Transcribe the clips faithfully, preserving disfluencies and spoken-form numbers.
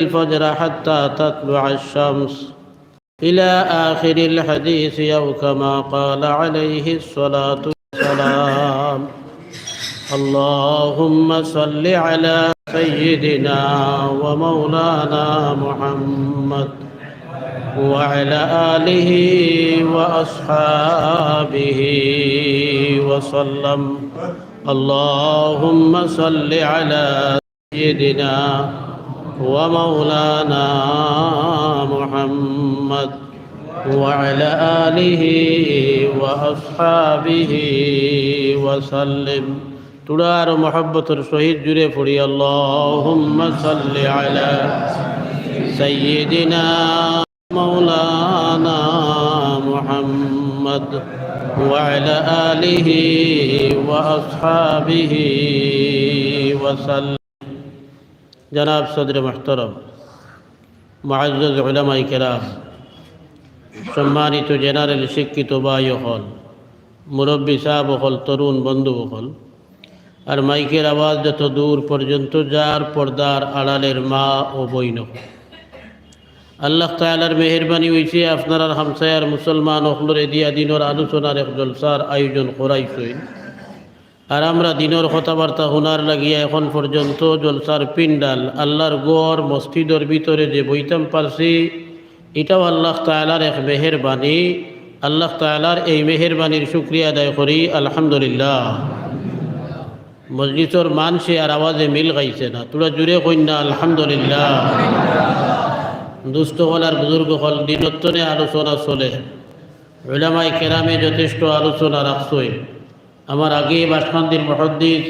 الفجر حتى تطلع الشمس، إلى آخر الحديث، أو كما قال عليه الصلاة والسلام. اللهم صل على سيدنا ومولانا محمد وعلى آله وأصحابه وسلم. اللهم صل على سيدنا ومولانا محمد وعلى آله وأصحابه وسلم. থুড়া আরো মহব্বতর সহিত জুরে পড়ি, اللهم صل على سيدنا مولانا محمد وعلى آله وأصحابه وسلم. জনাব সদরে মুহতারাম, মুআজ্জাজ উলামায়ে কেরাম, সম্মানিত জেনারেল শিক্ষিত ভাই অকল, মুরব্বি সাব অকল, তরুণ বন্ধু অকল, আর মাইকের আওয়াজ যত দূর পর্যন্ত যার, পর্দার আড়ালের মা ও বইন অকল, আল্লাহ তাআলার মেহেরবানি অইছে, আপনারার হামসায়ার মুসলমান অকলরে দিয়া দিনর আলোচনার এক জলসার আয়োজন করাইছইন। আর আমরা দিনর কথাবার্তা হুনার লাগিয়া এখন পর্যন্ত জলসার পিন্ডাল, আল্লাহর ঘর, মসজিদর ভিতরে যে বইতাম পারছি, ইটাও আল্লাহ তাআলার এক মেহেরবানি। আল্লাহ তাআলার এই মেহেরবানির শুকরিয়া আদায় করি, আলহামদুলিল্লাহ। মজলিসর মানষে আর আওয়াজে মিল খাইছে না, থুড়া জুরে কইন না, আলহামদুলিল্লাহ। দুস্ত অকল আর বুজুর্গ অকল, দিনর তনে আলোচনা চলে, উলামায়ে কেরামে যথেষ্ট আলোচনা রাখছইন। আমার আগে বাসকান্দির মুহাদ্দিস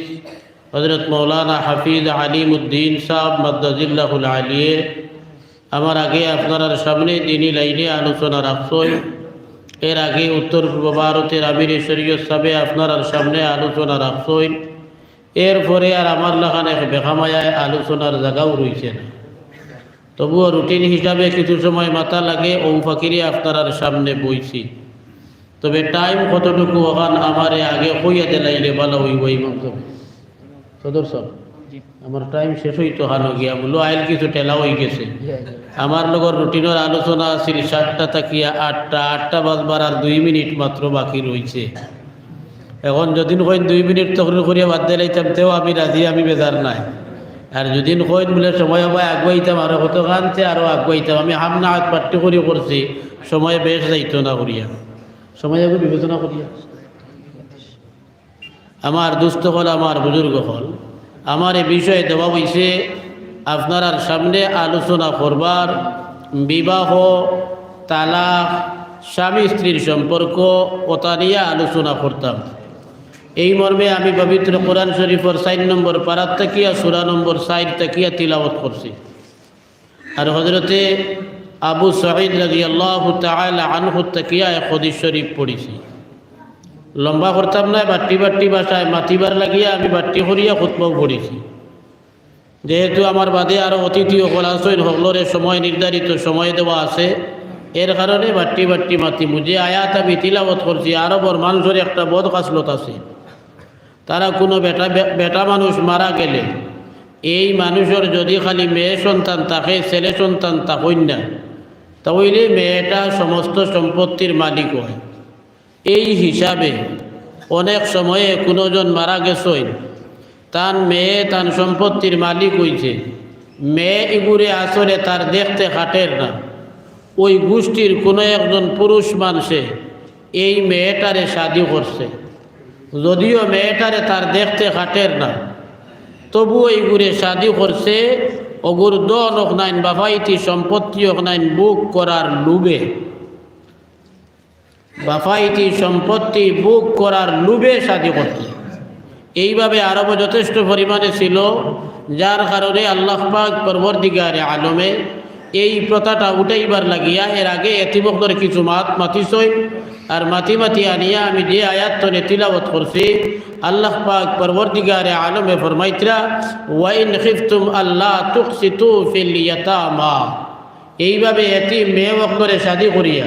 হযরত মাওলানা হাফিজ আলিমউদ্দিন সাহেব মাদ্দাজিল্লাহুল আলিয়ে আমার আগে আপনারার সামনে দিনী লাইনে আলোচনা রাখছইন। এর আগে উত্তর পূর্ব ভারতের আমিরে শরীয়ত সাহেবে আপনারার সামনে আলোচনা রাখছইন। এরপরে আর আমার লাখান এক বেখামায়ায় আলোচনার জাগাও রইছে না। তবুও রুটিন হিসাবে কিছু সময় মাতা লাগে, অউ ফাকিরে আপনারার সামনে বইছি। তবে টাইম কতটুকু অখান আমারে আগে কইয়া দিলাইলে ভালা অইবো ইমাম সাব। সদর সাব, জি। আমার টাইম শেষ অইতো হানো গিয়া, মূলো আইল কিছু ঠেলা অইগেছে। জি, জি। আমার লগর রুটিনর আলোচনা আছিল সাতটা থাকিয়া আটটা, আটটা বাজবার আর দুই মিনিট মাত্র বাকি রইছে। এখন যদিন কইন দুই মিনিট তকরির করিয়া বাদ দিলাইতাম, তেও আমি রাজি, আমি বেজার নাই। আর যদিন কইন বুলে সময় অবায় আগুয়াইতাম, আরো কতখান তে আরো আগুয়াইতাম, আমি হামনা আত পাট্টি করি করছি, সময় বেশ যাইতো না করিয়া, সময় আগে বিবেচনা করিয়া। আমার দুস্ত অকল, আমার বুজুর্গ অকল, আমার এ বিষয়ে দেওয়া অইছে আপনারার সামনে আলোচনা করবার বিবাহ, তালাক, স্বামী স্ত্রীর সম্পর্ক, ওতা নিয়া আলোচনা করতাম। এই মর্মে আমি পবিত্র কোরআন শরীফর চাইর নম্বর পারাত থাকিয়া সূরা নম্বর চাইর থাকিয়া তিলাওয়াত করছি। আর হযরতে আবু সাঈদ রাদিয়াল্লাহু তাআলা আনহু থাকিয়া এক হাদিস শরীফ পড়ছি। লম্বা করতাম নায়, বাট্টি বাট্টি ভাষায় মাতিবার লাগিয়া আমি বাট্টি করিয়া খুতবাও পড়ছি। যেহেতু আমার বাদে আরো অতিথি অকল আছইন, হকলরে সময়, নির্ধারিত সময় দেওয়া আছে, এর কারণে বাট্টি বাট্টি মাতিমু। যে আয়াত আমি তিলাওয়াত করছি, আরবর মানষর একটা বদ খাসলত আছে, তারা কুনু বেটা, বে-, বেটা মানুষ মারা গেলে এই মানুষর যুদি খালি মেয়ে সন্তান থাকে, ছেলে সন্তান থাকইন না, তা অইলে মেয়েটা সমস্ত সম্পত্তির মালিক অয়। এই হিসাবে অনেক সময়ে কুনুজন মারা গেছইন, তান মেয়ে তান সম্পত্তির মালিক অইছে, মেয়ে ইগুরে আসলে তার দেখতে খাটের না। ওই গোষ্ঠীর কুনু একজন পুরুষ মানষে এই মেয়েটারে শাদি করছে। যদিও মেয়েটারে তার দেখতে খাটের না, তবুও ইগুরে শাদি করছে অগুর ধন অকনাইন, বাফাইতি সম্পত্তি অকনাইন ভোগ করার লোভে। বাফাইতি সম্পত্তি ভোগ করার লোভে শাদি করছে। এইভাবে আরবো যথেষ্ট পরিমাণে ছিল, যার কারণে আল্লাহ পাক পরওয়ারদিগারে আলমে এই প্রথাটা উঠাইবার লাগিয়া এর আগে এতিম অকলর কিছু মাত মাতিছইন। আর মাতি মাতি আনিয়া আমি যে আয়াত তনে তিলাওয়াত করছি, আল্লাহ পাক পরওয়ারদিগারে আলমে ফরমাইতরা, "ওয়া ইন খিফতুম আল্লা তুকসিতু ফিল ইয়াতামা।" এইভাবে এতিম মেয়ে অকলরে শাদি করিয়া,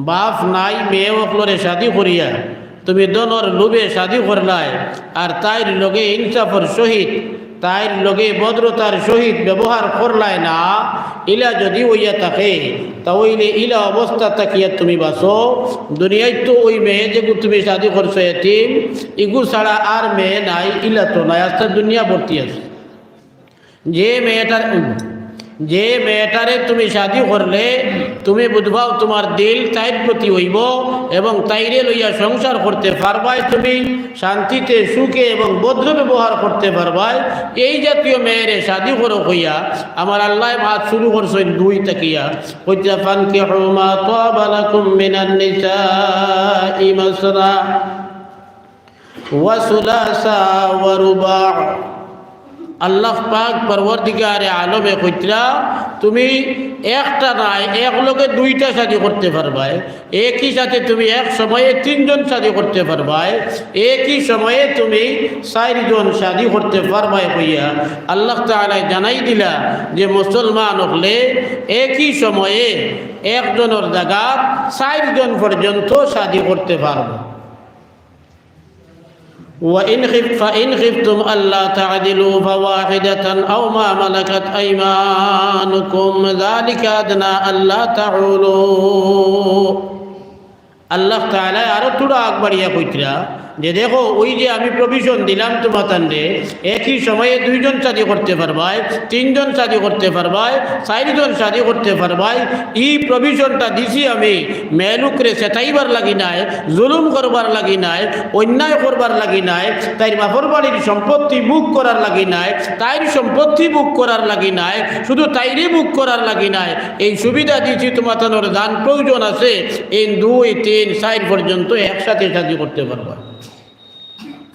বাফ নাই মেয়ে অকলরে শাদি করিয়া, তুমি ধনর লোভে শাদি করলায়, আর তাইর লগে ইনসাফর সহিত তাইর লগে ভদ্রতার সহিত ব্যবহার করলায় না, ইলা যুদি অইয়া থাকে, তা অইলে ইলা অবস্থা থাকিয়া তুমি বাঁচো। দুনিয়াত তো ওই মেয়ে যেগু তুমি শাদি করছো এতিম, ইগু ছাড়া আর মেয়ে নাই, ইলা তো নাই, আস্তা দুনিয়া ভর্তি আছে। যে মেয়েটার, যে মেয়েটারে তুমি শাদি করলে, তুমি বুঝবাও তুমার দিল তাইর প্রতি অইবো এবং তাইরে লইয়া সংসার করতে পারবায় তুমি। শান্তিতে, সুখে এবং ভদ্র ব্যবহার করতে পারবায়। এই জাতীয় মেয়েরে শাদি করো কইয়া আমার আল্লায় মাত শুরু করছইন দুই থাকিয়া, কইতা, "ফানকিহু মা তাবা লাকুম মিনান নিসাই মাসনা ওয়া সুলাসা ওয়া রুবা।" আল্লাহ পাক পরওয়ারদিগারে আলমে কইতরা, তুমি একটা নায়, এক লগে দুইটা শাদি করতে পারবায়। একই সাথে তুমি এক সময়ে তিনজন শাদি করতে পারবায়, একই সময়ে তুমি চাইরজন শাদি করতে পারবায় কইয়া আল্লাহ তাআলায় জানাই দিলা যে মুসলমান অকলে একই সময়ে একজনর জাগাত চাইরজন পর্যন্ত শাদি করতে পারবো। وإن خف-، فإن خفتم ألا تعدلوا فواحدة أو ما ملكت أيمانكم ذلك أدنى ألا تعولوا। আল্লাহ তাআলায় আরো থুড়া আগবাড়িয়া কইতরা যে, দেখো, ওই যে আমি প্রভিশন দিলাম তুমাতানরে, একই সময়ে দুইজন শাদি করতে পারবায়, তিনজন শাদি করতে পারবায়, চাইরজন শাদি করতে পারবায়, ই প্রভিশনটা দিছি আমি মেয়েলুকরে সেতাইবার লাগি নায়, জুলুম করবার লাগি নায়, অন্যায় করবার লাগি নায়, তাইর বাপর বাড়ির সম্পত্তি ভোগ করার লাগি নায়, তাইর সম্পত্তি ভোগ করার লাগি নায়, শুধু তাইরে ভোগ করার লাগি নায়। এই সুবিধা দিছি তুমাতানর যান প্রয়োজন আছে, এই দুই, তিন, চাইর পর্যন্ত একসাথে শাদি করতে পারবা।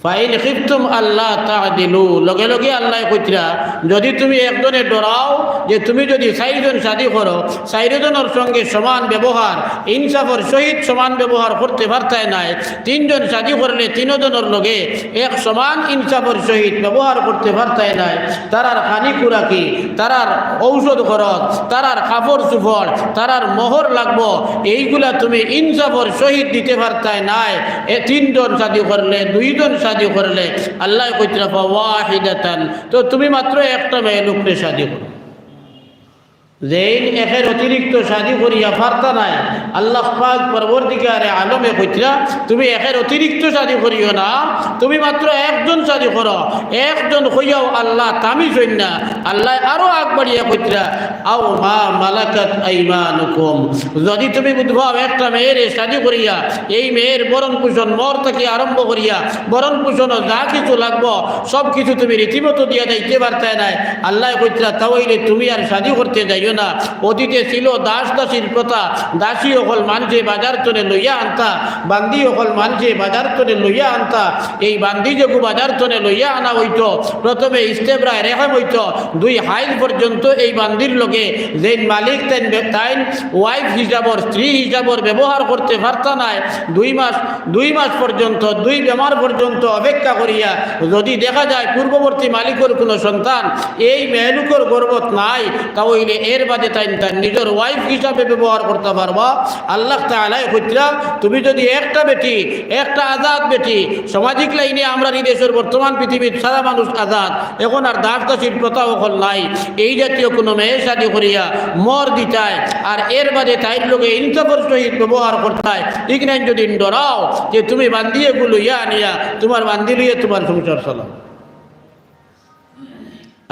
ফাইন খিফতুম আল্লা তা'দিলু, লগে লগে আল্লায় কইতরা, যুদি তুমি একজনে ডরাও যে তুমি যুদি চাইরজন শাদি করো, চাইরজনর সঙ্গে সমান ব্যবহার, ইনসাফর সহিত সমান ব্যবহার করতে পারতায় নায়, তিনজন শাদি করলে তিনজনর লগে এক সমান ইনসাফর সহিত ব্যবহার করতে পারতায় নায়, তারার খানি খুরাকি, তারার ঔষধ খরচ, তারার কাপড় চুপড়, তারার মোহর লাগবো, এইগুলা তুমি ইনসাফর সহিত দিতে পারতায় নায়। এ তিনজন শাদি করলে, দুইজন শাদি করলে, আল্লায় কইতরা ফাওয়াহিদাতান, তো তুমি মাত্র একটা মেয়েলুকরে শাদি করো। যেইন একের অতিরিক্ত শাদি করিয়া পারতা নায়, আল্লাহ পাক পরওয়ারদিগারে আলমে কইতরা, তুমি একের অতিরিক্ত শাদি করিও না, তুমি মাত্র একজন শাদি করো। একজন কইয়াও আল্লাহ থামিছইন না, আল্লায় আরো আগবাড়িয়া কইতরা, আও মা মালাকাত আইমানুকুম, যুদি তুমি বুঝবাও একটা মেয়েরে শাদি করিয়া, এই মেয়ের ভরণ পোষণ, মোহর থাকি আরম্ভ করিয়া ভরণ পোষণও যা কিছু লাগবো, সব কিছু তুমি রীতিমতো দিয়া যাইতে পারতায় নায়। আল্লায় কইতরা, তা অইলে তুমি আর শাদি করতে যাইও না। অতীতে ছিল দাস দাসীর প্রথা, দাসী অকল মানষে বাজার তনে লইয়া আনতা, বান্দি অকল মানষে বাজার তনে লইয়া আনতা। এই বান্দি যেগু বাজার তনে লইয়া আনা অইতো, প্রথমে ইস্তেবরায় রেহেম অইতো, দুই হাইজ পর্যন্ত এই বান্দির লগে যেইন মালিক তাইন বে-, তাইন ওয়াইফ হিসাবর, স্ত্রী হিসাবর ব্যবহার করতে পারতা নায়। দুই মাস, দুই মাস পর্যন্ত, দুই বেমার পর্যন্ত অপেক্ষা করিয়া যুদি দেখা যায় পূর্ববর্তী মালিকর কুনু সন্তান এই মেয়েলুকর গর্ভত নাই, তা অইলে এর বাদে তাইন তার নিজর ওয়াইফ হিসাবে ব্যবহার করতা পারবা। আল্লাহ তাআলায় কইতরা, তুমি যুদি একটা বেটি, একটা আজাদ বেটি, সামাজিক লাইনে আমরার ই দেশর বর্তমান পৃথিবীত সারা মানুষ আজাদ, এখন আর দাস দাসীর প্রথা অকল নাই, এই জাতীয় কুনু মেয়ে শাদি করিয়া মোহর দিতায়, আর এর বাদে তাইর লগে ইনসাফর সহিত ব্যবহার করতায়, ইখান যুদি ডরাও যে তুমি বান্দি এগু লইয়া আনিয়া তুমার বান্দি লইয়া তুমার সংসার চালাও।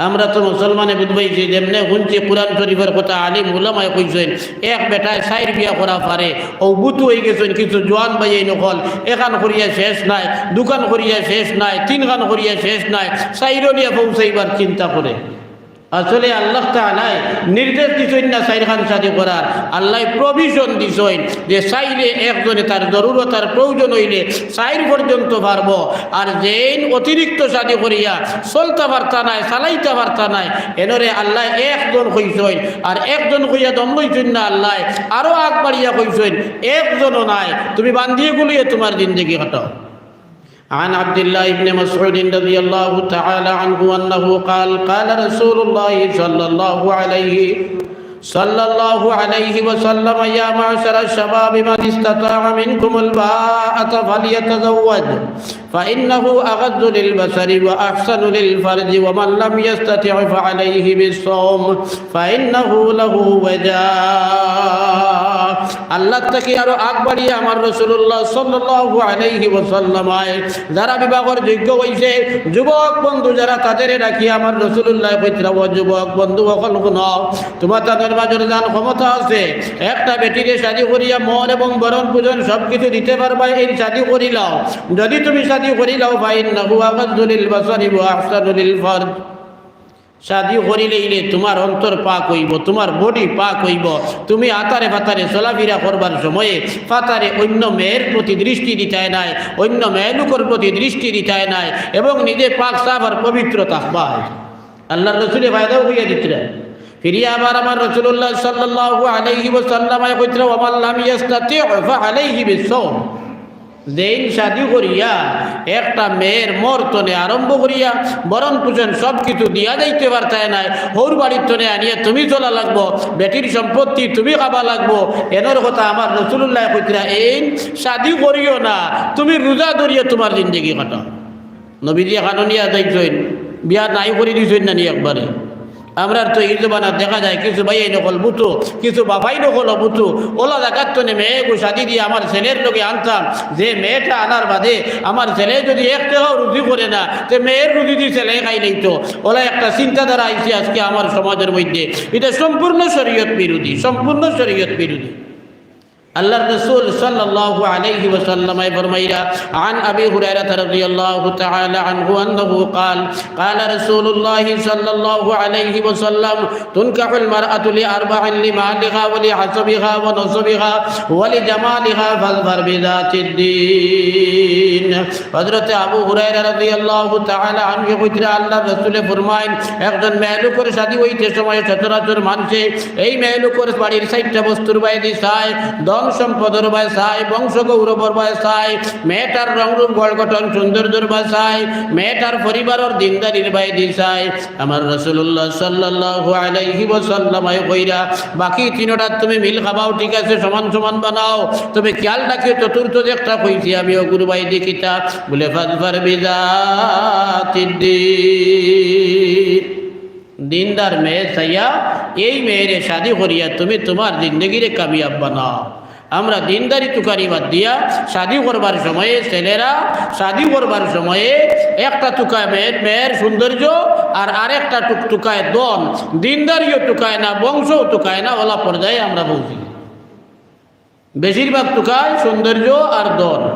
আমরা তো মুসলমানে বুঝবাইছি, যেমনে হুনছি কোরআন শরীফর কথা, আলিম উলামায় কইছইন, এক বেটায় চাইর বিয়া করা পারে, অউ বুতু অইগেছইন, কিছু জোয়ান ভাইয়াইন অকল, এখান করিয়া শেষ নাই, দুখান করিয়া শেষ নাই, তিনখান করিয়া শেষ নাই, চাইরো নিয়া পৌঁছাইবার চিন্তা করে। আসলে আল্লাহ তাআলায় নির্দেশ দিছইন না চাইরখান শাদি করার, আল্লায় provision দিছইন যে চাইলে একজনে তার জরুরত আর প্রয়োজন অইলে চাইর পর্যন্ত পারবো, আর যেইন অতিরিক্ত শাদি করিয়া চলতা পারতা নায়, চালাইতা পারতা নায়, এনরে আল্লায় একজন কইছইন, আর একজন কইয়া দম লইছইন না, আল্লায় আরো আগবাড়িয়া কইছইন, একজনও নায়, তুমি বান্দি এগু লইয়া তুমার জিন্দেগি কাটাও। عن عبد الله بن مسعود رضي الله تعالى عنه أنه قال: قال رسول الله صلى الله عليه صلى الله عليه وسلم: يا معشر الشباب من استطاع منكم الباءة فليتزوج، فإنه أغض للبصر وأحصن للفرج، ومن لم يستطع فعليه بالصوم، فإنه له وجاء. আল্লাহ থাকি আরো আগ বাড়িয়া আমার রাসূলুল্লাহ সাল্লাল্লাহু আলাইহি ওয়াসাল্লাম আয়, যারা বিবাহর যোগ্য অইছে, যুবক বন্ধু যারা, তাদেরে ডাকিয়া আমার রাসূলুল্লাহ কইতরা, ও যুবক বন্ধু অকল, হুনো, তুমার তানর মাজর যান ক্ষমতা আছে, একটা বেটিরে শাদি করিয়া মোহর এবং ভরণ পোষণ সব কিছু দিতে পারবায়, এই শাদি করিলাও। যদি তুমি শাদি করিলাও, فإنه أغض للبصر وأحصن للفرج। শাদি করিলাইলে তুমার অন্তর পাক অইবো, তুমার body পাক অইবো, তুমি আতারে ফাতারে চলাফিরা করবার সময়ে ফাতারে অইন্য মেয়ের প্রতি দৃষ্টি দিতায় নায়, অইন্য মেয়ে লোকর প্রতি দৃষ্টি দিতায় নায়, এবং নিজে পাক সাফ আর পবিত্র থাকবায়। আল্লাহর রাসূলে ফায়দাও কইয়া দিতরা। ফিরিয়া আবার আমার রাসূলুল্লাহ সাল্লাল্লাহু আলাইহি ওয়াসাল্লাম আয় কইতরা, ومن لم يستطع فعليه بالصوم। যেইন শাদি করিয়া একটা মেয়ের মোহর তনে আরম্ভ করিয়া ভরণ পোষণ সব কিছু দিয়া যাইতে পারতায় নায়, হউর বাড়ির তনে আনিয়া তুমি চলা লাগবো, বেটির সম্পত্তি তুমি খাবা লাগবো, এনর কথা আমার রাসূলুল্লাহ কইতরা, এইন শাদি করিও না, তুমি রোজা ধরিয়া তুমার জিন্দেগি কাটাও। নবীজি খানো নিয়া যাইছইন, বিয়া নাই করি দিছইন না নি একবারে? আমরার তো ই জমানাত দেখা যায় কিছু ভাইয়াইন অকল বুতো, কিছু বাবাইন অকল বুতো, অলা জাগাত তনে মেয়েগু শাদি দিয়া আমার ছেলের লগে আনতাম, যে মেয়েটা আনার বাদে আমার ছেলে যদি এক টেকাও রুজি করে না, তে মেয়ের রুজি দি ছেলে খাইলাইতো। অলা একটা চিন্তাধারা আইছে আজকে আমার সমাজর মধ্যে, ইটা সম্পূর্ণ শরীয়ত বিরোধী, সম্পূর্ণ শরীয়ত বিরোধী। আল্লাহর রাসূল সাল্লাল্লাহু আলাইহি ওয়াসাল্লাম আয় ফরমাইরা, عن أبي هريرة رضي الله تعالى عنه أنه قال، قال رسول الله صلى الله عليه وسلم: تنكح المرأة لأربع: لمالها ولحسبها ونسبها ولجمالها فاظفر بذات الدين। হযরতে আবু হুরায়রা রাদিয়াল্লাহু তাআলা আনহু কইতরা, আল্লাহর রাসূলে ফরমাইন, একজন মেয়ে লোকর শাদি অইতে সময় সচরাচর মানষে এই মেয়ে লোকর বাড়ির চাইরটা বস্তুর বায়দি চায়, ধন সম্পদর বায় চায়, বংশ গৌরবর বায় চায়, মেয়েটার রং রূপ গড় গঠন সৌন্দর্যর বায় চায়, মেয়েটার পরিবারর দিনদারির বায়দি চায়। আমার রাসূলুল্লাহ সাল্লাল্লাহু আলাইহি ওয়াসাল্লাম আয় কইরা, বাকি তিনোটাত তুমি মিল খাবাও, ঠিক আছে, সমান সমান বানাও, তবে খিয়াল রাখিও, চতুর্থ যেটা কইছি আমি, অগুর বায়দি কিতা? বুলে, فاظفر بذات الدين। দিনদার মেয়ে চাইয়া এই মেয়েরে শাদি করিয়া তুমি তুমার জিন্দেগিরে কামিয়াব বানাও। আমরা দিনদারি তুকারি বাদ দিয়া শাদি করবার সময়ে, ছেলেরা শাদি করবার সময়ে একটা তুকায় মেয়ের, মেয়ের সৌন্দর্য, আর আরেকটা টুক-, তুকায় ধন। দিনদারিও তুকায় না, বংশও তুকায় না, অলা পর্যায়ে আমরা পৌঁছি। বেশিরভাগ তুকায় সৌন্দর্য আর ধন।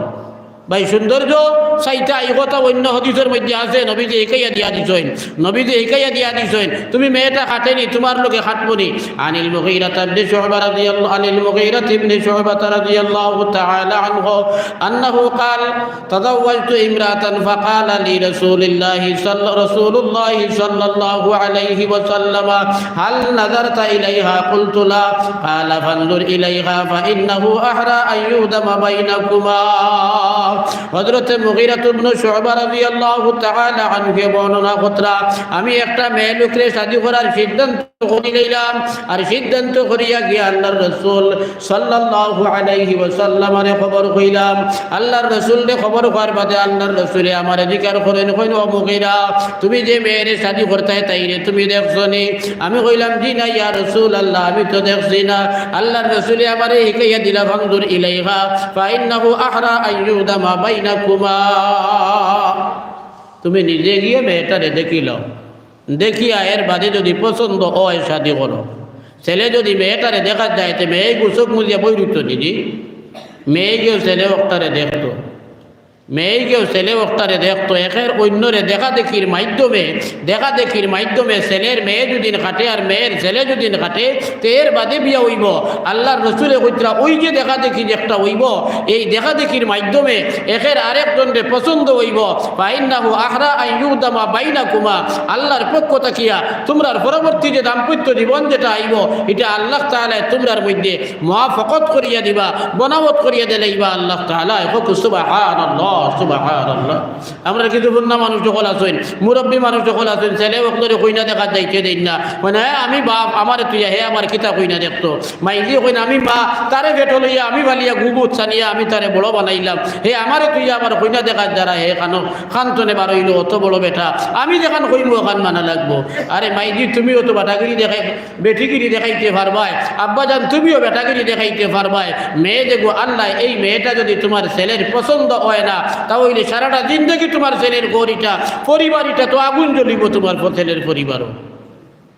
ভাই, সৌন্দর্য চাইতা, ই কথা অইন্য হাদিসর মধ্যে আছে, নবীজি হিকাইয়া দিয়া দিছইন, নবীজি হিকাইয়া দিয়া দিছইন, তুমি মেয়েটা খাটে নি, তুমার লগে খাটবো নি। عن المغيرة بن شعبة رضي الله، عن المغيرة بن شعبة رضي الله تعالى عنه أنه قال: تزوجت امرأة فقال لي رسول الله صلى، رسول الله صلى الله عليه وسلم: هل نظرت إليها؟ قلت: لا. قال: فانظر إليها فإنه أحرى أن يهدم بينكما। হযরতে মুগীরাত ইবনে শুবা রাদিয়াল্লাহু তাআলা আনহু বর্ণনা কররা, আমি একটা মেয়ে লোকরে শাদী করার সিদ্ধান্ত করি লইলাম, আর সিদ্ধান্ত করিয়া গিয়া আল্লাহর রাসূল সাল্লাল্লাহু আলাইহি ওয়াসাল্লামরে খবর কইলাম। আল্লাহর রাসূলরে খবর কওয়ার বাদে আল্লাহর রাসূলে আমারে জিকার করইন, কইন, "ও মুগীরা, তুমি যে মেয়েরে শাদী করতায় তাইরে তুমি দেখছো নি?" আমি কইলাম, "জি না ইয়া রাসূলুল্লাহ, আমি তো দেখছি না।" আল্লাহর রাসূলে আমারে হিকাইয়া দিলা, "ফানজুর ইলাইহা ফাইন্নাহু আহরা আন ইউদামা বাইনাকুমা।" তুমি নিজে গিয়া মেয়েটারে দেখিলাও। দেখিয়া এর বাদে যদি পছন্দ অয়, শাদী করো। ছেলে যদি মেয়েটারে দেখাত যায়, তে মেয়েগু চউখ মুজিয়া বই রইতো নি জি? মেয়েগেও ছেলে অকটারে দেখতো। মেয়েগেও ছেলে অকটারে দেখতো। একের অইন্যরে দেখাদেখির মাধ্যমে, দেখাদেখির মাধ্যমে ছেলের মেয়ে যদি খাটে আর মেয়ের ছেলে যদি খাটে, তে এর বাদে বিয়া অইবো। আল্লাহর রাসূলে কইতরা, ওই যে দেখাদেখি যে একটা অইবো, এই দেখাদেখির মাধ্যমে একের আরেকজনরে পছন্দ অইবো। ফাইন্নাহু আহরা আন ইউদামা বাইনাকুমা। আল্লাহর পক্ষ থাকিয়া তুমরার পরবর্তী যে দাম্পত্য জীবন যেটা আইবো, ইটা আল্লাহ তাআলায় তুমরার মধ্যে মুআফাকাত করিয়া দিবা, বনাবত করিয়া দিলাইবা আল্লাহ তাআলায়। কউক্কা সুবহানাল্লাহ। সুবহানাল্লাহ। আমরার কিছু বুড়া মানুষ অকল আছইন, মুরব্বি মানুষ অকল আছইন, ছেলে অকলরে কইনা দেখাত যাইতে দেইন না। মানে, "হ্যাঁ, আমি বাপ, আমারে তুইয়া, হে আমার কিতা কইনা দেখতো?" মাইজি কইন, "আমি মা, তারে পেটো লইয়া, আমি ফালিয়া, গুবুত সানিয়া, আমি তারে বড় বানাইলাম। হে আমারে তুইয়া আমার কইনা দেখাত যারা, হে খানো, খান তনে বারইলো, অত বড় বেটা। আমি যেখান কইমু, অখান মানা লাগবো।" আরে মাইজি, তুমিও তো বেটাগিরি দেখাই, বেটিগিরি দেখাইতে পারবায়। আব্বাজান, তুমিও বেটাগিরি দেখাইতে পারবায়। মেয়ে যেগু আনলায়, এই মেয়েটা যদি তুমার ছেলের পছন্দ অয় না, তা অইলে সারাটা জিন্দেগি তুমার ছেলের ঘর ইটা, পরিবার ইটা তো আগুন জ্বলিবো তুমার প-, ছেলের পরিবারও।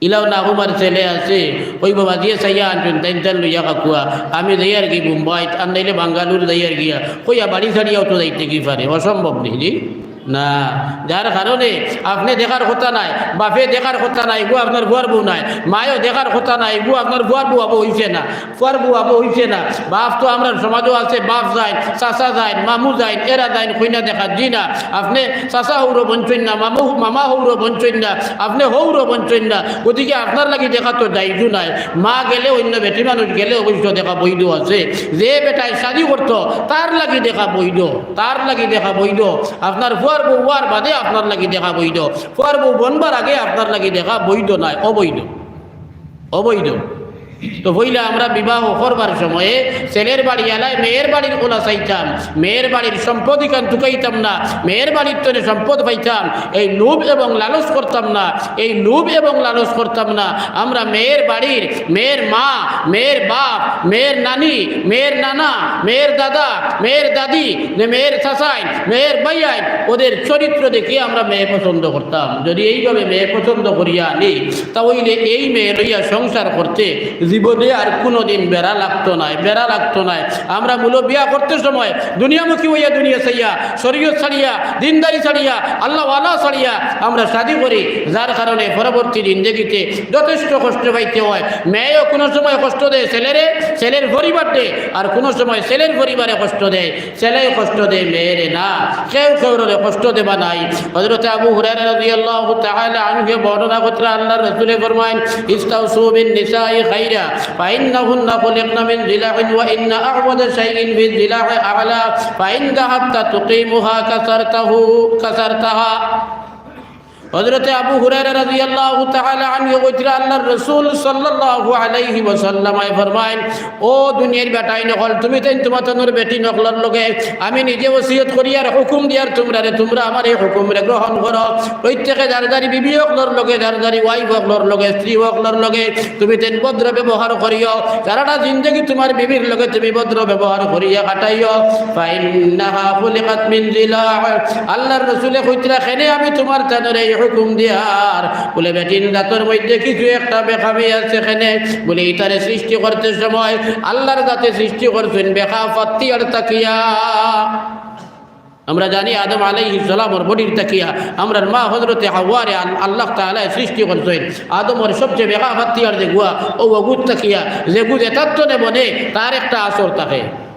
ইলাও না, তুমার ছেলে আছে, ওই বাবা দিয়ে চাইয়া আনছইন, তাইন তান লইয়া কাকুয়া, আমি যাইয়ার গি বোম্বাইত, আর নাইলে বাঙ্গালোর যাইয়ার গিয়া, কইয়া বাড়ি ছাড়িয়াও তো যাইতে কি পারে, অসম্ভব নি জি? না, যার কারণে আপনে দেখার কথা নায়, বাপে দেখার কথা নায়, ইগু আপনার ফুয়ার বউ নায়, মায়ও দেখার কথা নায়, ইগু আপনার ফুয়ার বউ আবো অইছে না, ফুয়ার বউ আবো অইছে না। বাপ তো আমরার সমাজও আছে, বাপ যাইন, চাচা যাইন, মামু যাইন, এরা যাইন, কইনা দেখাত, জি না। আপনে চাচা হউরও বনছইন না, মামু, মামা হউরও বনছইন না, আপনে হউরও বনছইন না, গতিকে আপনার লাগি দেখা তো জাইজও নায়। মা গেলে অইন্য, বেটি মানুষ গেলে অবশ্য দেখা বৈধ আছে। যে বেটায় শাদি করতো, তার লাগি দেখা বৈধ, তার লাগি দেখা বৈধ। আপনার ফুয়ার বউ অওয়ার বাদে আপনার লাগি দেখা বৈধ, ফুয়ার বউ বনবার আগে আপনার লাগি দেখা বৈধ নায়, অবৈধ, অবৈধ। তো পয়লা আমরা বিবাহ করবার সময়ে ছেলের বাড়ি আলায় মেয়ের বাড়ির ওলা চাইতাম, মেয়ের বাড়ির সম্পদ ইখান তুকাইতাম না, মেয়ের বাড়ির তনে সম্পদ পাইতাম, এই লোভ এবং লালচ করতাম না, এই লোভ এবং লালচ করতাম না। আমরা মেয়ের বাড়ির, মেয়ের মা, মেয়ের বাপ, মেয়ের নানি, মেয়ের নানা, মেয়ের দাদা, মেয়ের দাদি, মেয়ের চাচাইন, মেয়ের ভাইয়াইন, ওদের চরিত্র দেখে আমরা মেয়ে পছন্দ করতাম। যদি এইভাবে মেয়ে পছন্দ করিয়া আনি, তা অইলে এই মেয়ে লইয়া সংসার করতে জীবনে আর কুনুদিন বেড়া লাগতো নায়, বেড়া লাগতো নায়। আমরা মূল বিয়া করতে সময় দুনিয়ামুখী অইয়া দুনিয়া ছাড়িয়া, শরীয়ত ছাড়িয়া, দিনদারি ছাড়িয়া, আল্লাহওয়ালা ছাড়িয়া আমরা শাদি করি, যার কারণে পরবর্তী জিন্দেগিতে যথেষ্ট কষ্ট পাইতে হয়। মেয়েও কুনু সময় কষ্ট দেয় ছেলেরে, ছেলের পরিবাররে, আর কুনু সময় ছেলের পরিবারে কষ্ট দেয়। ছেলেয় কষ্ট দেয় মেয়েরে না, কেউ কেউরে কষ্ট দেবা নায়। হযরতে আবু হুরায়রা রাদিয়াল্লাহু তাআলা আনহু বর্ণনা কররা আল্লাহর রাসূলে ফরমাইন, "ইস্তাউসু বিন নিসাই খাইরা, ফাইন্নাহুন্না খুলিকনা মিন জিলাইন ওয়া ইন্না আ'ওয়াজা শাইইন ফিজ জিলাই আ'লা, ফাইন যাহাবতা তুকিমুহা কাসারতাহু, কাসারতাহা।" হযরতে আবু হুরায়রা রাদিয়াল্লাহু তাআলা আনহু কইতরা, আল্লাহর রাসূল সাল্লাল্লাহু আলাইহি ওয়াসাল্লাম আয় ফরমাইন, "ও দুনিয়ার বেটাইন অকল, তুমি তাইন তুমার তানর বেটিন অকলর লগে আমি নিজে ওসিয়ত করিয়ার হুকুম দিয়ার তুমরারে, তুমরা আমার এই হুকুমরে গ্রহণ করো। প্রত্যেকে যার যার বিবি অকলর লগে, যার যার ওয়াইফ অকলর লগে, স্ত্রী অকলর লগে তুমি তাইন ভদ্র ব্যবহার করিও। সারাটা জিন্দেগি তুমার বিবির লগে তুমি ভদ্র ব্যবহার করিয়া কাটাইও। ফাইন্নাহা খুলিকাত মিন জিলা।" আল্লাহর রাসূলে কইতরা, "কেনে আমি তুমার তানরে এই হুকুম দিয়ার?" বুলে, "বেটিন জাতর মধ্যে কিছু একটা বেখামি আছে কেনে।" বুলে, "ইতারে সৃষ্টি করতে সময় আল্লাহর জাতে সৃষ্টি করছইন বেখা ফাত্তিয়ার তাকিয়া।" আমরা জানি আদম আলাইহিস সালামর বডির তাকিয়া আমরার মা হযরতে হাওয়ারে আল-, আল্লাহ তাআলায় সৃষ্টি করছইন। আদমর সবচেয়ে বেখা ফাত্তিয়ার যেগুয়া, অউ অগুর তাকিয়া, যেগু যেতার তনে বনে, তার একটা আসর থাকে।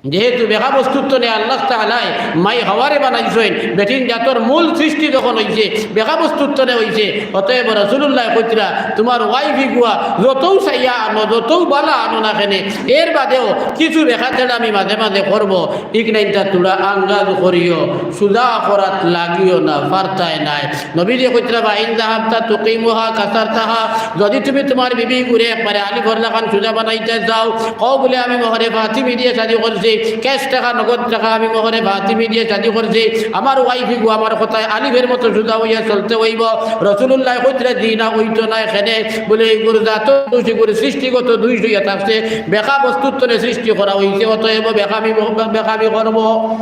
যেহেতু বেখা বস্তুর তনে আল্লাহ তাআলায় মাই হাওয়ারে বানাইছইন, বেটিন জাতর মূল সৃষ্টি যখন অইছে, বেখা বস্তুর তনে অইছে, অতএব রাসূলুল্লায় কইতরা, তুমার ওয়াইফ ইগুয়া যতউ চাইয়া আনো, যতউ বালা আনো না কেনে, এর বাদেও কিছু বেখা তেড়ামি মাঝে মাঝে করবো, ইকনাইনতা তুড়া আঙ্গাজ করিও, সুজা করাত লাগিও না, ফারতায় নায়। নবীজি কইতরা, "ফাইন যাহাবতা তুকিমুহা কাসারতাহা।" যদি তুমি তুমার বিবিগুরে একবারে আলিফর লাখান সুজা বানাইতে চাও, কও বুলে, "আমি মোহরে ফাতিমি দিয়া শাদি করছি, ক্যাশ টেকা, নগদ টেকা আমি মোহরে ফাতিমি দিয়া শাদি করছি, আমার ওয়াইফ ইগু আমার কথায় আলিফের মতো সুজা অইয়া চলতে অইবো।" রাসূলুল্লায় কইতরা, "জি না, অইতো নায় কেনে।" বুলে, "ইগুর জাত দুষ, ইগুর সৃষ্টিগত দুষ অইয়া থাকছে, বেখা বস্তুর তনে সৃষ্টি করা অইছে, অতএব বেখামি, বেখামি করবো।"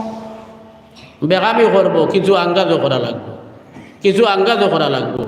বেখামি করবো, কিছু আঙ্গাজও করা লাগবো, কিছু আঙ্গাজও করা লাগবো।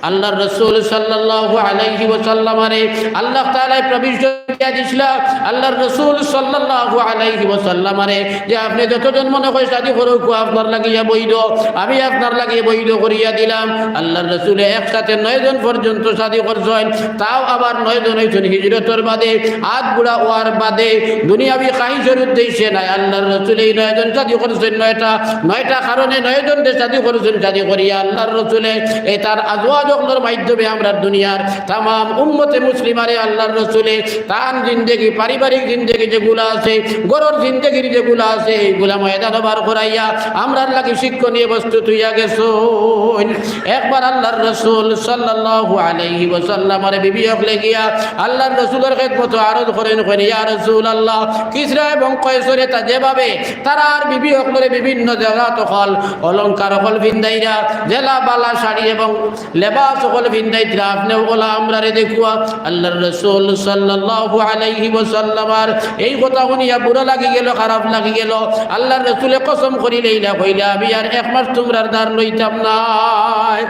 আল্লাহর রাসূল সাল্লাল্লাহু আলাইহি ওয়াসাল্লামরে আল্লাহ তাআলায় permission দিয়া দিছলা, আল্লাহর রাসূল সাল্লাল্লাহু আলাইহি ওয়াসাল্লামরে, যে আপনে যতজন মনে কয় শাদি করউক্কা, আপনার লাগিয়া বৈধ, আমি আপনার লাগিয়া বৈধ করিয়া দিলাম। আল্লাহর রাসূলে একসাথে নয়জন পর্যন্ত শাদি করছইন, তাও আবার নয়জন অইছইন হিজরতর বাদে। আত বুড়া অওয়ার বাদে দুনিয়াবি খাহিশর উদ্দেশ্যে নায়, আল্লাহর রাসূলে এই নয়জন শাদি করছইন, নয়টা, নয়টা কারণে নয়জনরে শাদি করছইন। শাদি করিয়া আল্লাহর রাসূলে এই তার আজওয়াজ অকলর মাধ্যমে আমরার দুনিয়ার তামাম উম্মতে মুসলিমারে আল্লাহর রাসূলে তার জিন্দেগি, পারিবারিক জিন্দেগি যেগুলা আছে, ঘরর জিন্দেগির যেগুলা আছে, এইগুলা ময়দানো বার করাইয়া আমরার লাগি শিক্ষণীয় বস্তু থইয়া গেছইন। একবার আল্লাহর রাসূল সাল্লাল্লাহু আলাইহি ওয়াসাল্লামর বিবি অকলে গিয়া আল্লাহর রাসূলর খেদমতো আরজ করইন, কইন, "ইয়া রাসূলুল্লাহ, কিসরা এবং কয়সরে তা যেভাবে তারার বিবি অকলরে বিভিন্ন জেলা তকল অলংকার অকল ফিন্দাইরা, জেলা বালা শাড়ি এবং লেবাস অকল ফিন্দাইতরা, আপনেও অলা আমরারে দেখুয়া।" আল্লাহর রাসূল সাল্লাল্লাহু আলাইহি ওয়াসাল্লামর এই কথা হুনিয়া বুরা লাগি গেল, খারাপ লাগি গেল। আল্লাহর রাসূলে কসম করিলাইলা, কইলা, "আমি আর এক মাস তুমরার ধার লইতাম নায়।"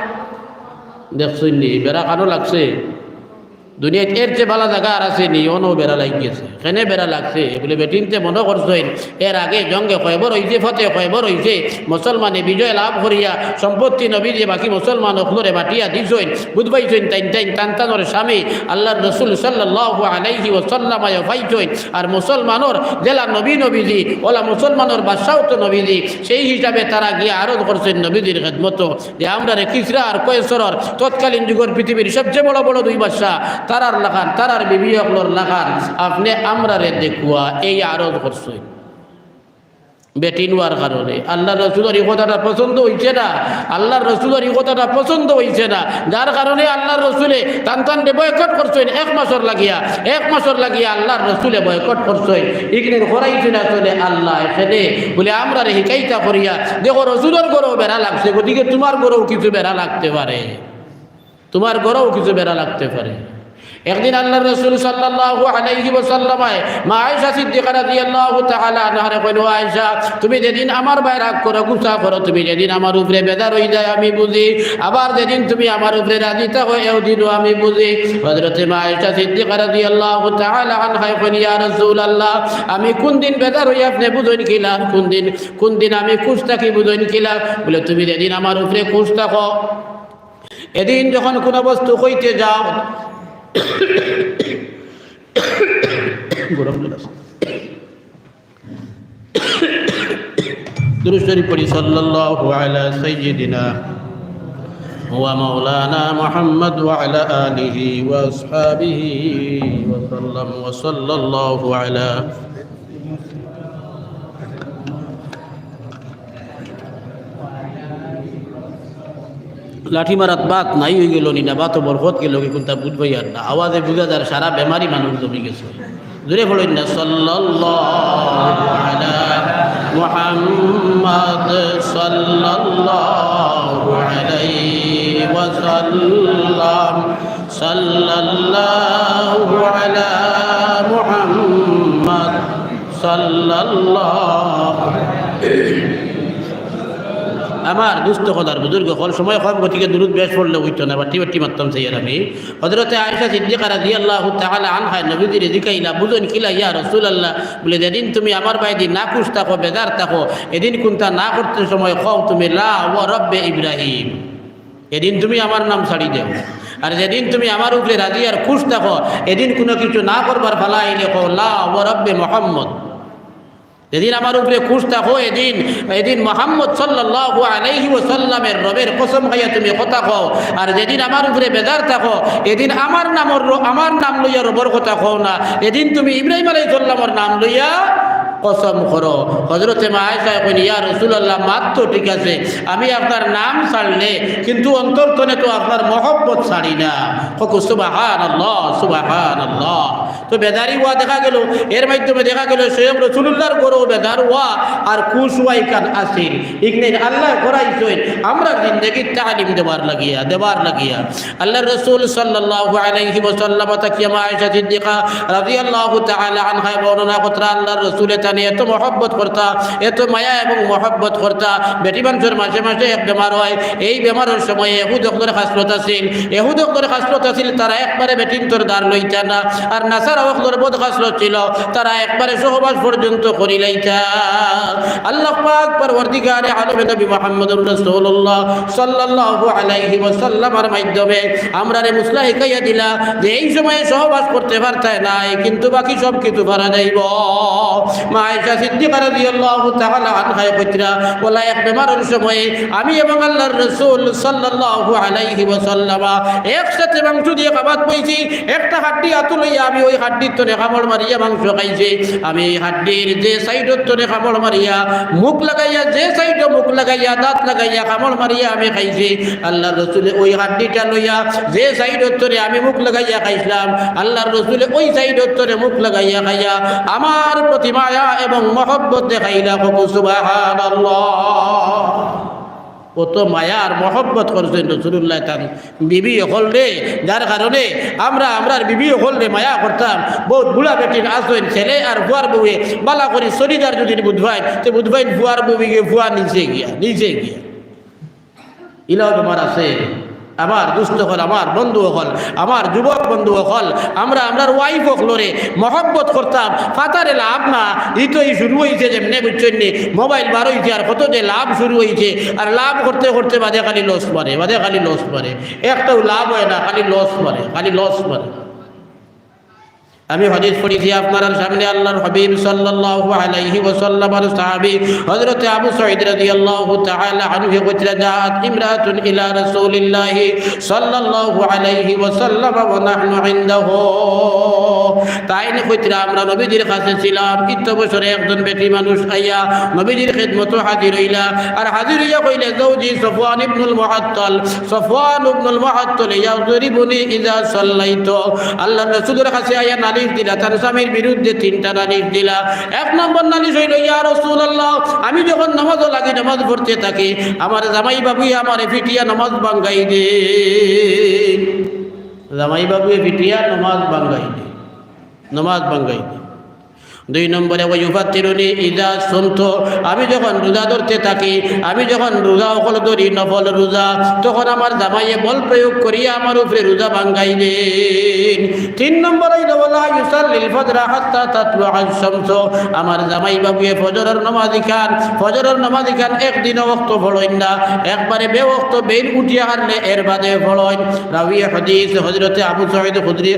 দেখছইন নি, বেড়া কানো লাগছে? দুনিয়াত এর চেয়ে বালা জাগা আর আছে নি? অনো বেড়া লাগি গেছে। কেনে বেড়া লাগছে? বুলে, বেটিন্তে মনো করছইন, এর আগে জঙ্গে খয়বর অইছে, ফতে খয়বর অইছে, মুসলমানে বিজয় লাভ করিয়া সম্পত্তি নবীজিয়ে বাকি মুসলমান অকলরে বাটিয়া দিছইন, বুঝ পাইছইন, তাইন তাইন তান তানর স্বামী আল্লাহর রাসূল সাল্লাল্লাহু আলাইহি ওয়াসাল্লাম আইয়া পাইছইন। আর মুসলমানর জেলা নবী নবীজি, অলা মুসলমানর বাদশাও তো নবীজি, সেই হিসাবে তারা গিয়া আরজ করছইন নবীজির খেদমতো। যে আমরারে কিসরা আর কয়সরর তৎকালীন যুগর পৃথিবীর সবচেয়ে বড় বড় দুই বাদশা, তারার লাখান, তারার বিবি অকলর লাখান, আপনে আমরারে দেখুয়া, এই আরজ করছইন। বেটিন অওয়ার কারণে আল্লাহর রাসূলর এই কথাটা পছন্দ অইছে না, আল্লাহর রাসূলর এই কথাটা পছন্দ অইছে না, যার কারণে আল্লাহর রাসূলে তান তানরে বয়কট করছইন এক মাসর লাগিয়া, এক মাসর লাগিয়া আল্লাহর রাসূলে বয়কট করছইন। ইগিনর করাইছইন আসলে আল্লাহ, এখানে বুলে আমরারে হিকাইতা করিয়া দেখো, রসুলর ঘরও বেড়া লাগছে, গতিকে তুমার ঘরও কিছু বেড়া লাগতে পারে, তুমার ঘরও কিছু বেড়া লাগতে পারে। একদিন আল্লাহর রসুল সাল্লাল্লাহু আলাইহি ওয়াসাল্লামায় মা আয়েশা সিদ্দিকা রাদিয়াল্লাহু তাআলা আনহারে কইন, "ও আয়েশা, তুমি যেদিন আমার বায় রাগ করো, গুসা করো, তুমি যেদিন আমার উপরে বেজার অই যায় আমি বুঝি, আবার যেদিন তুমি আমার উপরে রাজি থাকো এও দিনও আমি বুঝি।" হযরতে মা আয়েশা সিদ্দিকা রাদিয়াল্লাহু তাআলা আনহায় কইন, "ইয়া রাসূলুল্লাহ, আমি কুন দিন বেজার অই আপনে বুঝইন কিলা, আর কুন দিন, কুন দিন আমি খুশ থাকি বুঝইন কিলা?" বুলে, "তুমি যেদিন আমার উপরে খুশ থাকো, এদিন যখন কুনু বস্তু কইতে যাও।" গরম জল আছে। দুরূদ শরীফ পড়ি, সাল্লাল্লাহু আলা সাইয়্যিদিনা ওয়া মাওলানা মুহাম্মদ ওয়া আলা আলিহি ওয়া আসহাবিহি ওয়া সাল্লাম, ওয়া সাল্লাল্লাহু আলা লাঠি মারাত বাত নাই অই গেল নি, না বাতো বরকত গেল কি, কুনটা বুঝ পাইয়ার না। আওয়াজে বুঝা যার সারা বেমারি মানুষ জমি গেছে। জোরে পড়ইন না, সাল্লাল্লাহু আলা মুহাম্মদ, সাল্লাল্লাহু আলাইহি ওয়াসাল্লাম, সাল্লাল্লাহু আলা মুহাম্মদ, সাল্লাল্লাহু আমার দুস্ত অকল আর বুজুর্গ অকল, সময় কম, গতিকে দুরুদ বেশ পড়লে অইতো না, বাট্টি বাট্টি মাততাম চাইয়ার আমি। হযরতে আয়েশা সিদ্দিকা রাদিয়াল্লাহু তাআলা আনহায় নবীজিরে জিকাইলা, "বুঝইন কিলা ইয়া রাসূলুল্লাহ?" বুলে, "যেদিন তুমি আমার বায়দি নাখুশ থাকো, বেজার থাকো, এদিন কুনটা না করতে সময় কও তুমি, 'লা ওয়া রব্বে ইব্রাহিম।' এদিন তুমি আমার নাম ছাড়ি দেও। আর যেদিন তুমি আমার উপরে রাজি আর খুশ থাকো, এদিন কুনু কিছু না করবার ফালা আইলে কও, 'লা ওয়া রব্বে মুহাম্মদ।' যেদিন আমার উপরে খুশ থাকো, এদিন, এদিন মুহাম্মদ সাল্লাল্লাহু আলাইহি ওয়াসাল্লামের রবের কসম খাইয়া তুমি কথা কও। আর যেদিন আমার উপরে বেজার থাকো, এদিন আমার নামর র-, আমার নাম লইয়া রবর কথা কও না, এদিন তুমি ইব্রাহিম আলাইহিস সালামর নাম লইয়া কসম করো।" হযরতে মা আয়েশায় কইন, "ইয়া রাসূলুল্লাহ, মাত তো ঠিক আছে, আমি আপনার নাম ছাড়লে, কিন্তু অন্তর তনে তো আপনার মহব্বত ছাড়ি না।" কও সুবহানাল্লাহ, সুবহানাল্লাহ। তো বেজারি অওয়া দেখা গেল, এর মাধ্যমে দেখা গেল স্বয়ং রাসূলুল্লাহর ঘরও বেজার অওয়া আর খুশ অওয়া ইখান আছিল। ইখান আল্লায় করাইছইন আমরার জিন্দেগিত তালিম দেবার লাগিয়া, দেবার লাগিয়া। আল্লাহর রাসূল সাল্লাল্লাহু আলাইহি ওয়াসাল্লাম থাকিয়া মা আয়েশা সিদ্দিকা রাদিয়াল্লাহু তাআলা আনহায় বর্ণনা করতরা, আল্লাহর রাসূলে তানে এত মহব্বত করতা, এত মায়া এবং মহব্বত করতা। বেটি মানষর মাঝে মাঝে এক বেমার অয়, এই বেমারর সময় এহুদ অকলর খাসলত আছিল, এহুদ অকলর খাসলত আছিল, তারা একবারে বেটিন্তর ধার লইতা না, আর নাসারা অকলর বদ খাসলত ছিল, তারা একবারে সহবাস পর্যন্ত করিলাইতা। আল্লাহ পাক পরওয়ারদিগারে আলমে নবী মুহাম্মদুর রাসূলুল্লাহ সাল্লাল্লাহু আলাইহি ওয়াসাল্লামর মাধ্যমে আমরারে মাসলা হিকাইয়া দিলা যে এই সময়ে সহবাস করতে পারতায় নায়, কিন্তু বাকি সব কিছু পারা যাইব। মা আয়েশা সিদ্দিকা রাদিয়াল্লাহু তাআলা আনহায় কইতরা, বলা এক বেমারর সময়ে আমি এবং আল্লাহর রাসূল সাল্লাল্লাহু আলাইহি ওয়াসাল্লাম একসাথে মাংস দিয়া খাবার পাইছি, একটা হাড্ডি আতো লইয়া আমি ওই হাড্ডির তনে কামড় মারিয়া মাংস খাইছে, আমি এই হাড্ডির যে সাইডর তনে কামড় মারিয়া, মুখ লাগাইয়া, যে সাইডো মুখ লাগাইয়া, দাঁত লাগাইয়া কামড় মারিয়া আমি খাইছি, আল্লাহর রসুলে ওই হাড্ডিটা লইয়া যে সাইডর তনে আমি মুখ লাগাইয়া খাইছিলাম, আল্লাহর রসুলে ওই সাইডর তনে মুখ লাগাইয়া খাইয়া আমার প্রতি মায়া এবং মহব্বত দেখাইলা। কও সুবহানাল্লাহ। কত মায়া আর মহব্বত করছেন রসুলুল্লাহ তান বিবি অকলরে, যার কারণে আমরা আমরার বিবি অকলরে মায়া করতাম। বউত বুড়া বেটিন আছইন, ছেলে আর ফুয়ার বউয়ে বালা করি চলিদার যদি বুঝবাইন, তে বুঝবাইন ফুয়ার বউয়ে ফুয়া নিচে গিয়া, নিচে গিয়া। ইলাও বেমার আছে। আমার দোস্ত অকল, আমার বন্ধু অকল, আমার যুবক বন্ধু অকল, আমরা আমরার ওয়াইফ অকলরে মহব্বত করতাম। ফাতারে লাভ না, ই তো ই শুরু অইছে যেমনে, বুঝছইন নি, মোবাইল বার অইছে আর কত যে লাভ শুরু অইছে, আর লাভ করতে করতে বাদে খালি লস মারে, বাদে খালি লস মারে, একটাও লাভ অয় না, খালি লস মারে, খালি লস মারে। আমি হাদিস পড়ছি আপনারার সামনে, আল্লাহর হাবিব সাল্লাল্লাহু আলাইহি ওয়াসাল্লামর সাহাবী হযরতে আবু সাঈদ রাদিয়াল্লাহু তাআলা আনহু কইতরা, جاءت امرأة إلى رسول الله صلى الله عليه وسلم ونحن عنده। তাইন কইতরা, আমরা নবীজির কাছে ছিলাম, ইত্ত বছরে একজন বেটি মানুষ আইয়া নবীজির খেদমতো হাজির অইলা, আর হাজির অইয়া কইলে, زوجي صفوان بن المعطل, সফওয়ান ইবনুল মুআত্তাল, يضربني إذا صليت। আল্লাহর রাসূলের কাছে আইয়া নালিশ দিলা, তার স্বামীর বিরুদ্ধে তিনটা নালিশ দিলা। এক নম্বর নালিশ অইলো, ইয়া রাসূলুল্লাহ, আমি যখন নামাজো লাগি, নামাজ পড়তে থাকি, আমার জামাই বাবুয়ে আমারে পিটিয়া নামাজ ভাঙ্গাই দেইন। জামাই বাবুয়ে পিটিয়া নামাজ ভাঙ্গাই দেইন, নামাজ ভাঙ্গাই দেইন। দুই নম্বরে, ويفطرني إذا صمت, আমি যখন রোজা ধরতে থাকি, আমি যখন রোজা অকল ধরি, নফল রোজা, তখন আমার জামাইয়ে বল প্রয়োগ করিয়া আমার উপরে রোজা ভাঙ্গাই দেইন। তিন নম্বর অইলো, ولا يصلي الفجر حتى تطلع الشمس, আমার জামাই বাবুয়ে ফজরর নামাজ ইখান, ফজরর নামাজ ইখান একদিনও ওয়াক্ত পড়ইন না, একবারে বেওয়াক্ত বেইন উঠিয়া হারলে এর বাদে পড়ইন। রাওয়ে হাদিস হযরতে আবু সাঈদ খুদরি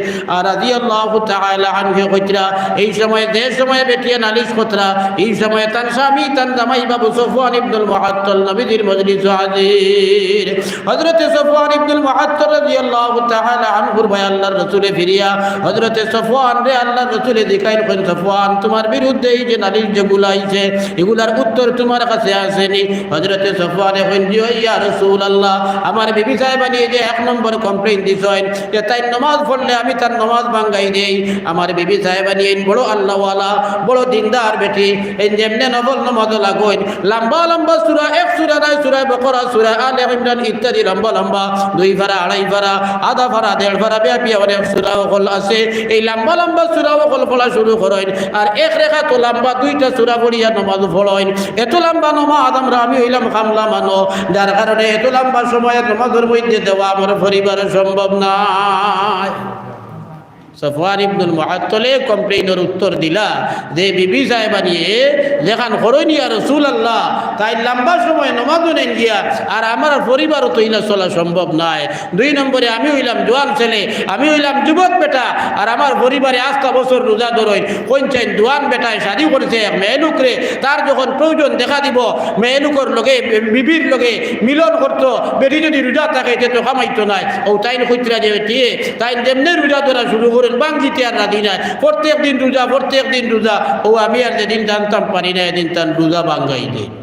রাদিয়াল্লাহু তাআলা আনহু কইতরা, এই সময়, যে সময় বেটিয়ে নালিশ করতরা, এই সময় তান স্বামী, তান জামাই বাবু সফওয়ান ইবনুল মুআত্তাল নবীজির মজলিসো হাজির। হযরতে সফওয়ান ইবনুল মুআত্তাল রাদিয়াল্লাহু তাআলা আনহুর বায় আল্লাহর রাসূলে ফিরিয়া হযরতে সফওয়ানরে আল্লাহর রাসূলে জিকাইন কইন, সফওয়ান, তুমার বিরুদ্ধে এই যে নালিশ যেগুলা আইছে, এগুলার উত্তর তুমার কাছে আছে নি? হযরতে সফওয়ানে কইন, জি অয় ইয়া রাসূলুল্লাহ, আমার বিবি সাহেবানিয়ে যে এক নম্বর complain দিছইন, যে তাইন নামাজ পড়লে আমি তার নামাজ ভাঙ্গাই দেই। আমার বিবি সাহেবানি এইন বড় আল্লাহওয়ালা, বড় দিনদার বেটি, এইন যেমনে নফল নামাজো লাগইন, লম্বা লম্বা সূরা, এক সূরা নায়, সূরা বকরা, সূরা আলে ইমরান ইত্যাদি লম্বা লম্বা, দুই পারা, আড়াই পারা, আধা পারা, দেড় পারা ব্যাপী অনেক সূরা অকল আছে। এই লম্বা লম্বা সূরা অকল পড়া শুরু করইন, আর এক রেখাত লম্বা দুইটা সূরা পড়িয়া নামাজ পড়ইন। এত লম্বা নামাজ আমরা, আমি অইলাম কামলা মানুষ, যার কারণে এত লম্বা সময় নামাজর মধ্যে দেওয়া আমার পরিবারে সম্ভব নায়। সফওয়ান ইবনুল মুআত্তলে complainর উত্তর দিলা যে, বিবি সাহেবানিয়ে যেখান করইন ইয়া রাসূলুল্লাহ, তাইন লম্বা সময় নামাজো নেইন গিয়া, আর আমার পরিবারো তো ইলা চলা সম্ভব নায়। দুই নম্বরে আমি অইলাম জোয়ান ছেলে, আমি অইলাম যুবক বেটা, আর আমার পরিবারে আস্তা বছর রোজা ধরইন। কইন চাইন জোয়ান বেটায় শাদি করছে এক মেয়েলোকরে, তার যখন প্রয়োজন দেখা দিবো, মেয়েলোকর লগে, বিবির লগে মিলন করতো, বেটি যদি রোজা থাকে, তে তো কামাইতো নায়। অউ তাইন কইতরা যে, বেটিয়ে, তাইন যেমনে রোজা ধরা শুরু করইন, ভাঙ্গিতে আর রাজি নায়। প্রত্যেক দিন রোজা, প্রত্যেক দিন রোজা। অউ আমি আর যেদিন জানতাম পারি না, এদিন তান রোজা ভাঙ্গাই দেইন।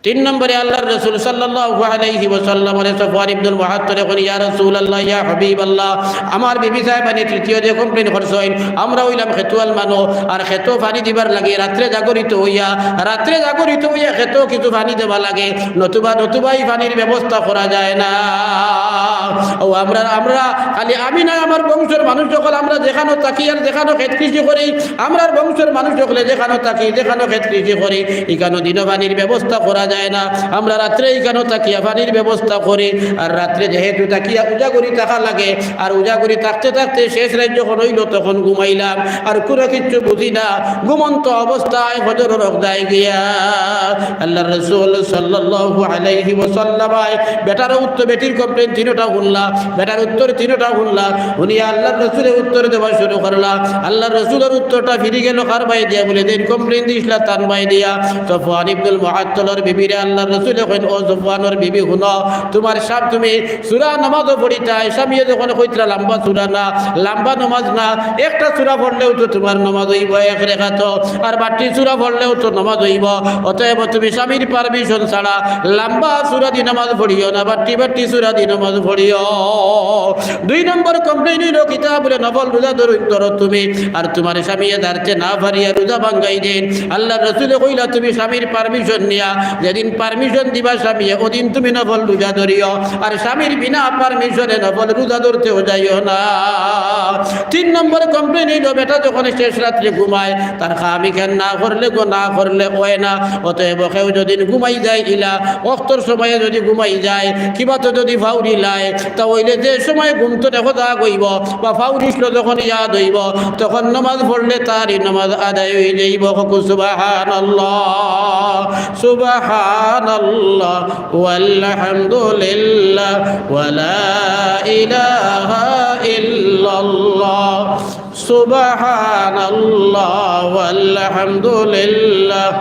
তিন নম্বরে আল্লাহর রাসূল সাল্লাল্লাহু আলাইহি ওয়াসাল্লামরে সফওয়ান ইবনুল মুআত্তলে কইন, ইয়া রাসূলুল্লাহ, ইয়া হাবিবাল্লাহ, আমার বিবি সাহেবানি তৃতীয় যে complain করছইন, আমরা অইলাম খেতুয়াল মানুষ, আর খেতো পানি দিবার লাগি রাত্রে জাগরিত অইয়া, রাত্রে জাগরিত অইয়া খেতো কিছু পানি দেওয়া লাগে, নতুবা, নতুবা ই পানির ব্যবস্থা করা যায় না। অউ আমরা, আমরা খালি আমি নায়, আমার বংশর মানুষ অকল, আমরা যেখানো থাকি আর যেখানো খেত কৃষি করি, আমরার বংশর মানুষ অকলে যেখানো থাকি, যেখানো খেত কৃষি করি, ইখানো দিনো পানির ব্যবস্থা করা যায় না। আমরা রাত্রে ইখানো থাকিয়া পানির ব্যবস্থা করি। আর রাত্রে যেহেতু থাকিয়া উজাগরি থাকা লাগে, আর উজাগরি থাকতে থাকতে শেষ রাইত যখন অইলো, তখন ঘুমাইলাম, আর কুনু কিচ্ছু বুঝি না। ঘুমন্ত অবস্থায় ফজরর অক্ত আয় গিয়া। আল্লাহর রাসূল সাল্লাল্লাহু আলাইহি ওয়াসাল্লাম আয় বেটার উত্তর, বেটির complain তিনোটা হুনলা, বেটার উত্তর তিনোটা হুনলা। হুনিয়া আল্লাহর রাসূলে উত্তর দেওয়া শুরু করলা। আল্লাহর রাসূলর উত্তরটা ফিরি গেলো কার বায় দিয়া? বুলে, যেইন complain দিছলা তান বায় দিয়া। সফওয়ান ইবনুল মুআত্তলর বিবি ফিরে আল্লাহর রসুলে কইন, "ও সফওয়ানর বিবি, হুনো, তুমার স্বামী, তুমি সূরা নামাজও পড়িতায়, স্বামীয়ে যখন কইতরা লম্বা সূরা না, লম্বা নামাজ না, একটা সূরা পড়লেও তো তুমার নামাজ অইবো এক রেকাত, আর বাট্টি সূরা পড়লেও তো নামাজ অইবো। অতএব তুমি স্বামীর permission ছাড়া লম্বা সূরা দি নামাজ পড়িও না, বাট্টি বাট্টি সূরা দি নামাজ পড়িও।" দুই নম্বর complain অইলো, কিতা বুলে, নফল রোজা ধরো, ধরো তুমি, আর তুমার স্বামীয়ে ধরতে না পারিয়া রোজা ভাঙ্গাই দেইন। আল্লাহর রসুলে কইলা, "তুমি স্বামীর permission নিয়া, যেদিন permission দিবা স্বামীয়ে, ওদিন তুমি নফল রোজা ধরিও, আর স্বামীর বিনা permission-এ নফল রোজা ধরতেও যাইও না।" তিন নম্বর complain অইলো, বেটা যখন শেষ রাত্রে ঘুমায়, তার কাম ইখান না করলে গো, না করলে অয় না। অতএব কেউ যদি ঘুমাই যায় ইলা, অক্তর সময়ে যদি ঘুমাই যায়, কিবা তো যদি ফাউরি লায়, তা অইলে যে সময় ঘুম থনে সজাগ অইবো বা ফাউরি উঠলো যখন ইয়াদ অইবো, তখন নামাজ পড়লে তারই নামাজ আদায় অই যাইবো। কও সুবহানাল্লাহ, সুবহানাল্লাহ, ওয়ালহামদুলিল্লাহ, ওয়ালা ইলাহা ইল্লাল্লাহ। সুবহানাল্লাহ, ওয়ালহামদুলিল্লাহ,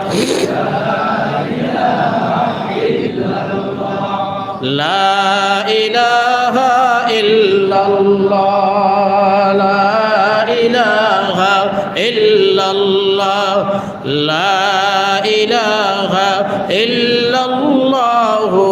লা ইলাহা ইল্লাল্লাহ, লা ইলাহা ইল্লাল্লাহ, লা ইলাহা ইল্লাল্লাহু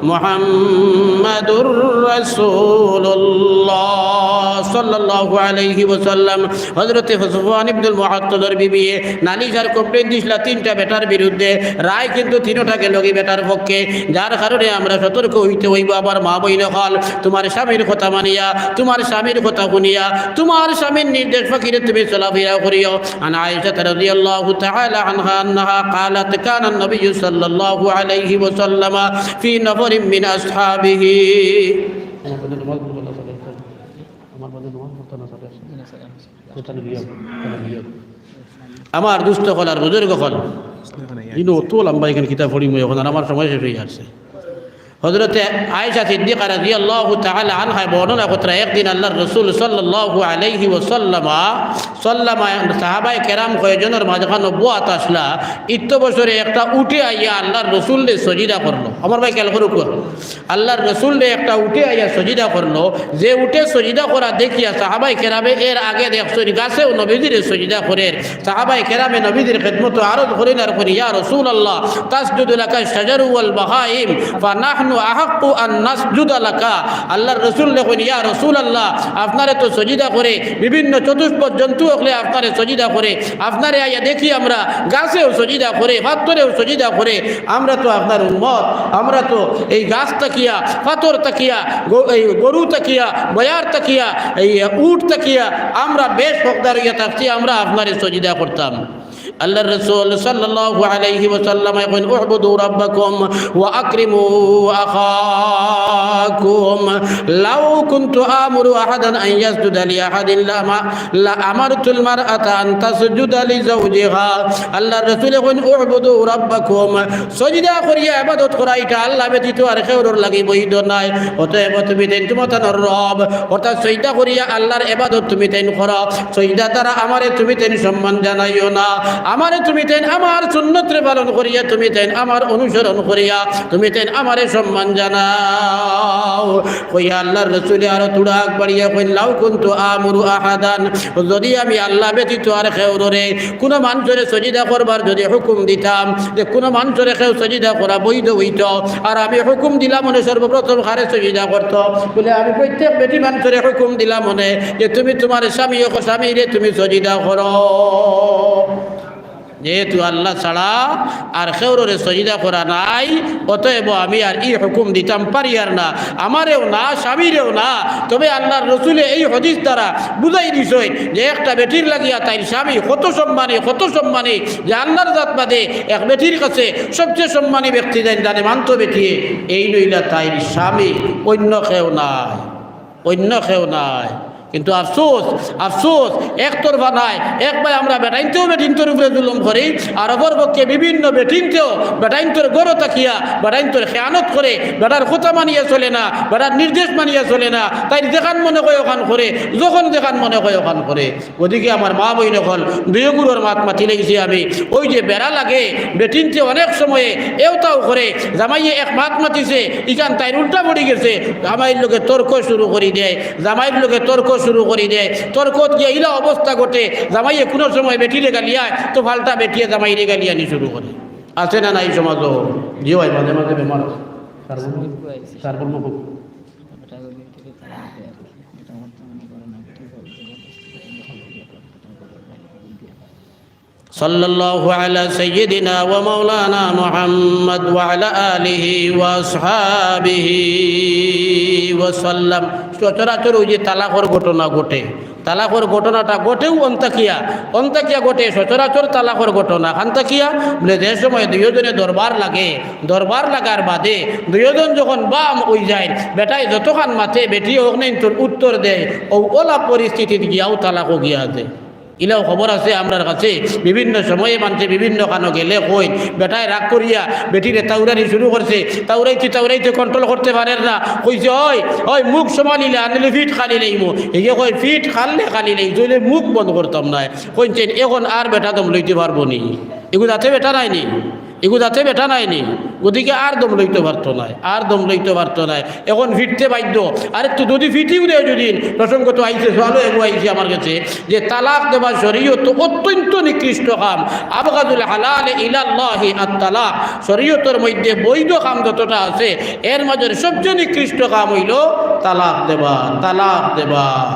মুহাম্মাদুর রাসূলুল্লাহ সাল্লাল্লাহু আলাইহি ওয়াসাল্লাম। হযরতে সফওয়ান ইবনুল মুআত্তালর বিবিয়ে নালিশ আর complain দিছলা তিনটা বেটার বিরুদ্ধে। রায় কিন্তু তিনোটা গেলোগি বেটার পক্ষে, যার কারণে আমরা সতর্ক অইতে অইবো। আমার মা বইন অকল, তুমার স্বামীর কথা মানিয়া, তুমার স্বামীর কথা হুনিয়া, তুমার স্বামীর নির্দেশ ফাকিরে তুমি চলাফিরা করিও। عن عائشة رضي الله تعالى عنها أنها قالت: كان النبي صلى الله عليه وسلم في نفر من أصحابه. আমার দুস্ত অকল আর বুজুর্গ অকল, ইনো অত লম্বা ইখান কিতাব পড়িমু অখন, আর আমার সময় শেষ অইয়া আরছে। হযরতে আয়েশা সিদ্দিকা রাদিয়াল্লাহু তাআলা আনহায় বর্ণনা কররা, একদিন আল্লাহর রাসূল সাল্লাল্লাহু আলাইহি ওয়াসাল্লাম, সাল্লামা, সাহাবায়ে কেরাম কয়জনর মাঝখানো বওয়াত আছলা, ইত্ত বছরে একটা উটে আইয়া আল্লাহর রাসূলরে সজিদা করলো। আমার ভাই খেয়াল করুক্কা, আল্লাহর রাসূলরে একটা উটে আইয়া সজিদা করলো। যে উটে সজিদা করা দেখিয়া সাহাবায়ে কেরামে এর আগে দেখছইন গাছেও নবীজিরে সজিদা করের। সাহাবায়ে কেরামে নবীজির খেদমতো আরজ করইন আর কইন, "ইয়া রাসূলাল্লাহ, তাসজুদু লাকা শাজারু ওয়াল বাহাইম, ফানাহনু আহাক্কু আন নাসজুদা লাকা।" আল্লাহর রাসূলরে কইন, "ইয়া রাসূলাল্লাহ, আপনারে তো সজিদা করে, বিভিন্ন চতুষ্পদ জন্তু অকলে আপনারে সজিদা করে, আপনারে আইয়া দেখি আমরা গাছেও সজিদা করে, পাথরেও সজিদা করে, আমরা তো আপনার উম্মত, আমরা তো এই গাছ তাকিয়া, পাথর তাকিয়া, গ-, এই গরু তাকিয়া, বয়ার তাকিয়া, এই উট তাকিয়া আমরা বেশ হকদার অইয়া থাকছি, আমরা আপনারে সজিদা করতাম।" আল্লাহর রাসূল সাল্লাল্লাহু আলাইহি ওয়াসাল্লাম কইন, "اعبدوا ربكم وأكرموا أخاكم، لو كنت آمر أحدا أن يسجد لأحد لأم-، لأمرت المرأة أن تسجد لزوجها।" আল্লাহর রাসূলে কইন, "اعبدوا ربكم", সজিদা করিয়া ইবাদত করা, ইটা আল্লাহ ব্যতীত আর কেউর লাগি বৈধ নায়। অতএব তুমি তাইন তুমতানর রব, অর্থাৎ সজিদা করিয়া আল্লাহর ইবাদত তুমি তাইন করো। সজিদা দ্বারা আমারে তুমি তাইন সম্মান জানাইও না। আমারে তুমি তাইন আমার সুন্নতরে পালন করিয়া, তুমি তাইন আমার অনুসরণ করিয়া, তুমি তাইন আমারে সম্মান জানাও। কইয়া আল্লাহর রাসূলে আরো থুড়া আগ বাড়িয়া কইন, "লাউ কুনতু আমুরু আহাদান", যদি আমি আল্লাহ ব্যতীত আর কেউররে কুনু মানষরে সজিদা করবার যদি হুকুম দিতাম, যে কুনু মানষরে কেউ সজিদা করা বৈধ অইতো, আর আমি হুকুম দিলাম অনে সর্বপ্রথম কারে সজিদা করতো, বুলে আমি প্রত্যেক বেটি মানষরে হুকুম দিলাম অনে যে তুমি তুমার স্বামী, স্বামীরে তুমি সজিদা করো। যেহেতু আল্লাহ ছাড়া আর কেউররে সজিদা করা নাই, অতএব আমি আর ই হুকুম দিতাম পারিয়ার না, আমারেও না, স্বামীরেও না। তবে আল্লাহর রাসূলে এই হাদিস দ্বারা বুঝাই দিছইন যে একটা বেটির লাগিয়া তাইর স্বামী কত সম্মানী, কত সম্মানী, যে আল্লাহর জাত বাদে এক বেটির কাছে সবচেয়ে সম্মানী ব্যক্তি যেইন জানে মানতো বেটিয়ে, এইন অইলা তাইর স্বামী, অইন্য কেউ নায়, অইন্য কেউ নায়। কিন্তু আফসোস, আফসোস, একতরফা নায়। এক ভাই আমরা বেটাইনতেও বেটিন্তর উপরে জুলুম করি, আর অপর পক্ষে বিভিন্ন বেটিনতেও বেটাইন্তর ঘরো থাকিয়া বেটাইন্তর খেয়ানত করে, বেটার কথা মানিয়া চলে না, বেটার নির্দেশ মানিয়া চলে না, তাইর যেখান মনে কয় ওখান করে, যখন যেখান মনে কয় ওখান করে। গতিকে আমার মা বইন অকল, দুইও গুরুর মাত মাতি লাগছি আমি। ওই যে বেড়া লাগে, বেটিনতে অনেক সময়ে এওতাও করে, জামাইয়ে এক মাত মাতিছে, ইখান তাইর উল্টা পড়ি গেছে, জামাইর লগে তর্ক শুরু করি দেয়, জামাইর লগে তর্ক শুরু করি দেয়, তর্কত গিয়া ইলা অবস্থা ঘটে, জামাইয়ে কোনো সময় বেটিরে গালিয়ায়, তো পাল্টা বেটিয়ে জামাইরে গালিয়ানি শুরু করে। আছে না নাই সমাজও? জি ভাই, মাঝে মাঝে বেমার আছে। তার বলবো, তার বলবো। সাল্লাল্লাহু আলা সাইয়্যিদিনা ওয়া মাওলানা মুহাম্মদ ওয়া আলা আলিহি ওয়া আসহাবিহি ওয়া সাল্লাম। সচরাচর ওই যে তালাকর ঘটনা ঘটে, তালাকর ঘটনাটা ঘটেও অন্তাকিয়া, অন্তাকিয়া ঘটে সচরাচর তালাকর ঘটনা। খান্তাকিয়া বলে যে সময় দুইওজনে দরবার লাগে, দরবার লাগার বাদে দুইওজন যখন বাম ওই যায়, বেটায় যতখান মাতে বেটি অখানইন্তর উত্তর দেয়, ও ওলা পরিস্থিতিত গিয়াও তালাকও গিয়া আছে। ইলাও খবর আছে আমরার কাছে, বিভিন্ন সময়ে মানষে বিভিন্ন খানো গেলে কইন, বেটায় রাগ করিয়া বেটিরে তাউরানি শুরু করছে, তাউরাইতে তাউরাইতে control করতে পারের না, কইছে, "ওই, ওই মুখ সামালিলে আনলে ফিট খালি লাইমু।" এগে কয়, "ফিট খাললে খালি লাইমু, তইলে মুখ বন্ধ করতাম নায়।" কইনছেন, এখন আর বেটা দম লইতে পারবো নি? এগু যাতে বেটা নায় নি? এগু যাতে বেটা নায় নি? গতিকে আর দম লইতে পারতো নায়, আর দম লইতে পারতো নায়। এখন ফিটতে বাধ্য। আরে তো যদি ফিটিও দেয় যদি, প্রসঙ্গ তো আইছে, সওয়ালও এগু আইছে আমার কাছে, যে তালাক দেওয়া শরীয়ত অত্যন্ত নিকৃষ্ট কাম। আবগাদুল হালাল ইলাল্লাহি আত-তালাক। শরীয়তর মধ্যে বৈধ কাম যতটা আছে, এর মাঝে সবচেয়ে নিকৃষ্ট কাম হইল তালাক দেওয়া, তালাক দেওয়া।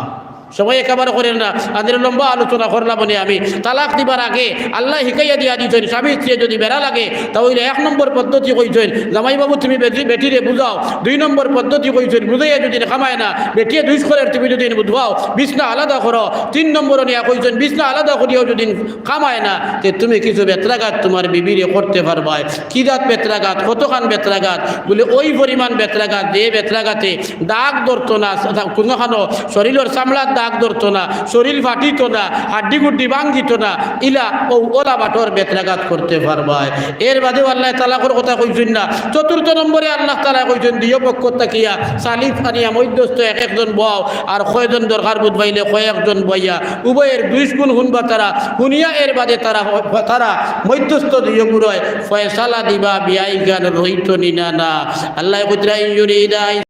সবাই একেবারে করেন না, তাদের লম্বা আলোচনা করলাম মানে আমি। তালাক দিবার আগে আল্লায় হিকাইয়া দিয়া দিছইন, স্বামী স্ত্রী যদি বেড়া লাগে, তা হইলে এক নম্বর পদ্ধতি কইছইন, "জামাই বাবু, তুমি বেটি-, বেটিরে বুঝাও।" দুই নম্বর পদ্ধতি কইছইন, "বুঝাইয়া যদি কামায় না, বেটিয়ে দুষ করের, তুমি যদি বুঝাও, বিছনা আলাদা করো।" তিন নম্বর নিয়া কইছইন, "বিছনা আলাদা করিয়াও যদি কামায় না, তে তুমি কিছু বেত্রাঘাত তোমার বিবিরে করতে পারবায়।" কি জাত বেত্রাঘাত, কতখান বেত্রাঘাত? বলে, ওই পরিমাণ বেত্রাঘাত, যে বেত্রাঘাতে দাগ ধরতো না, কোনোখানো শরীলর চামড়ার দাগ ধরতো না, শরীল ফাটিতো না, হাড্ডি গুড্ডি ভাঙ্গিতো না, ইলা ও ওলা বাটর বেত্রাঘাত করতে পারবায়। এর বাদেও আল্লায় তালাকর কথা কইছইন না। চতুর্থ নম্বরে আল্লাহ তাআলায় কইছইন, দুইও পক্ষ থাকিয়া সালিস আনিয়া মধ্যস্থ এক একজন বও, আর কয়জন দরকার বুঝবাইলে কয়েকজন বইয়া উভয়ের দুষ গুণ হুনবা তারা, হুনিয়া এর বাদে তারা, তারা মধ্যস্থ দুইও গুরুয় ফয়সালা দিবা, বিয়াইগান রইতো নি না না। আল্লায় কইতরা, "ইন ইউরিদা ইসলাহান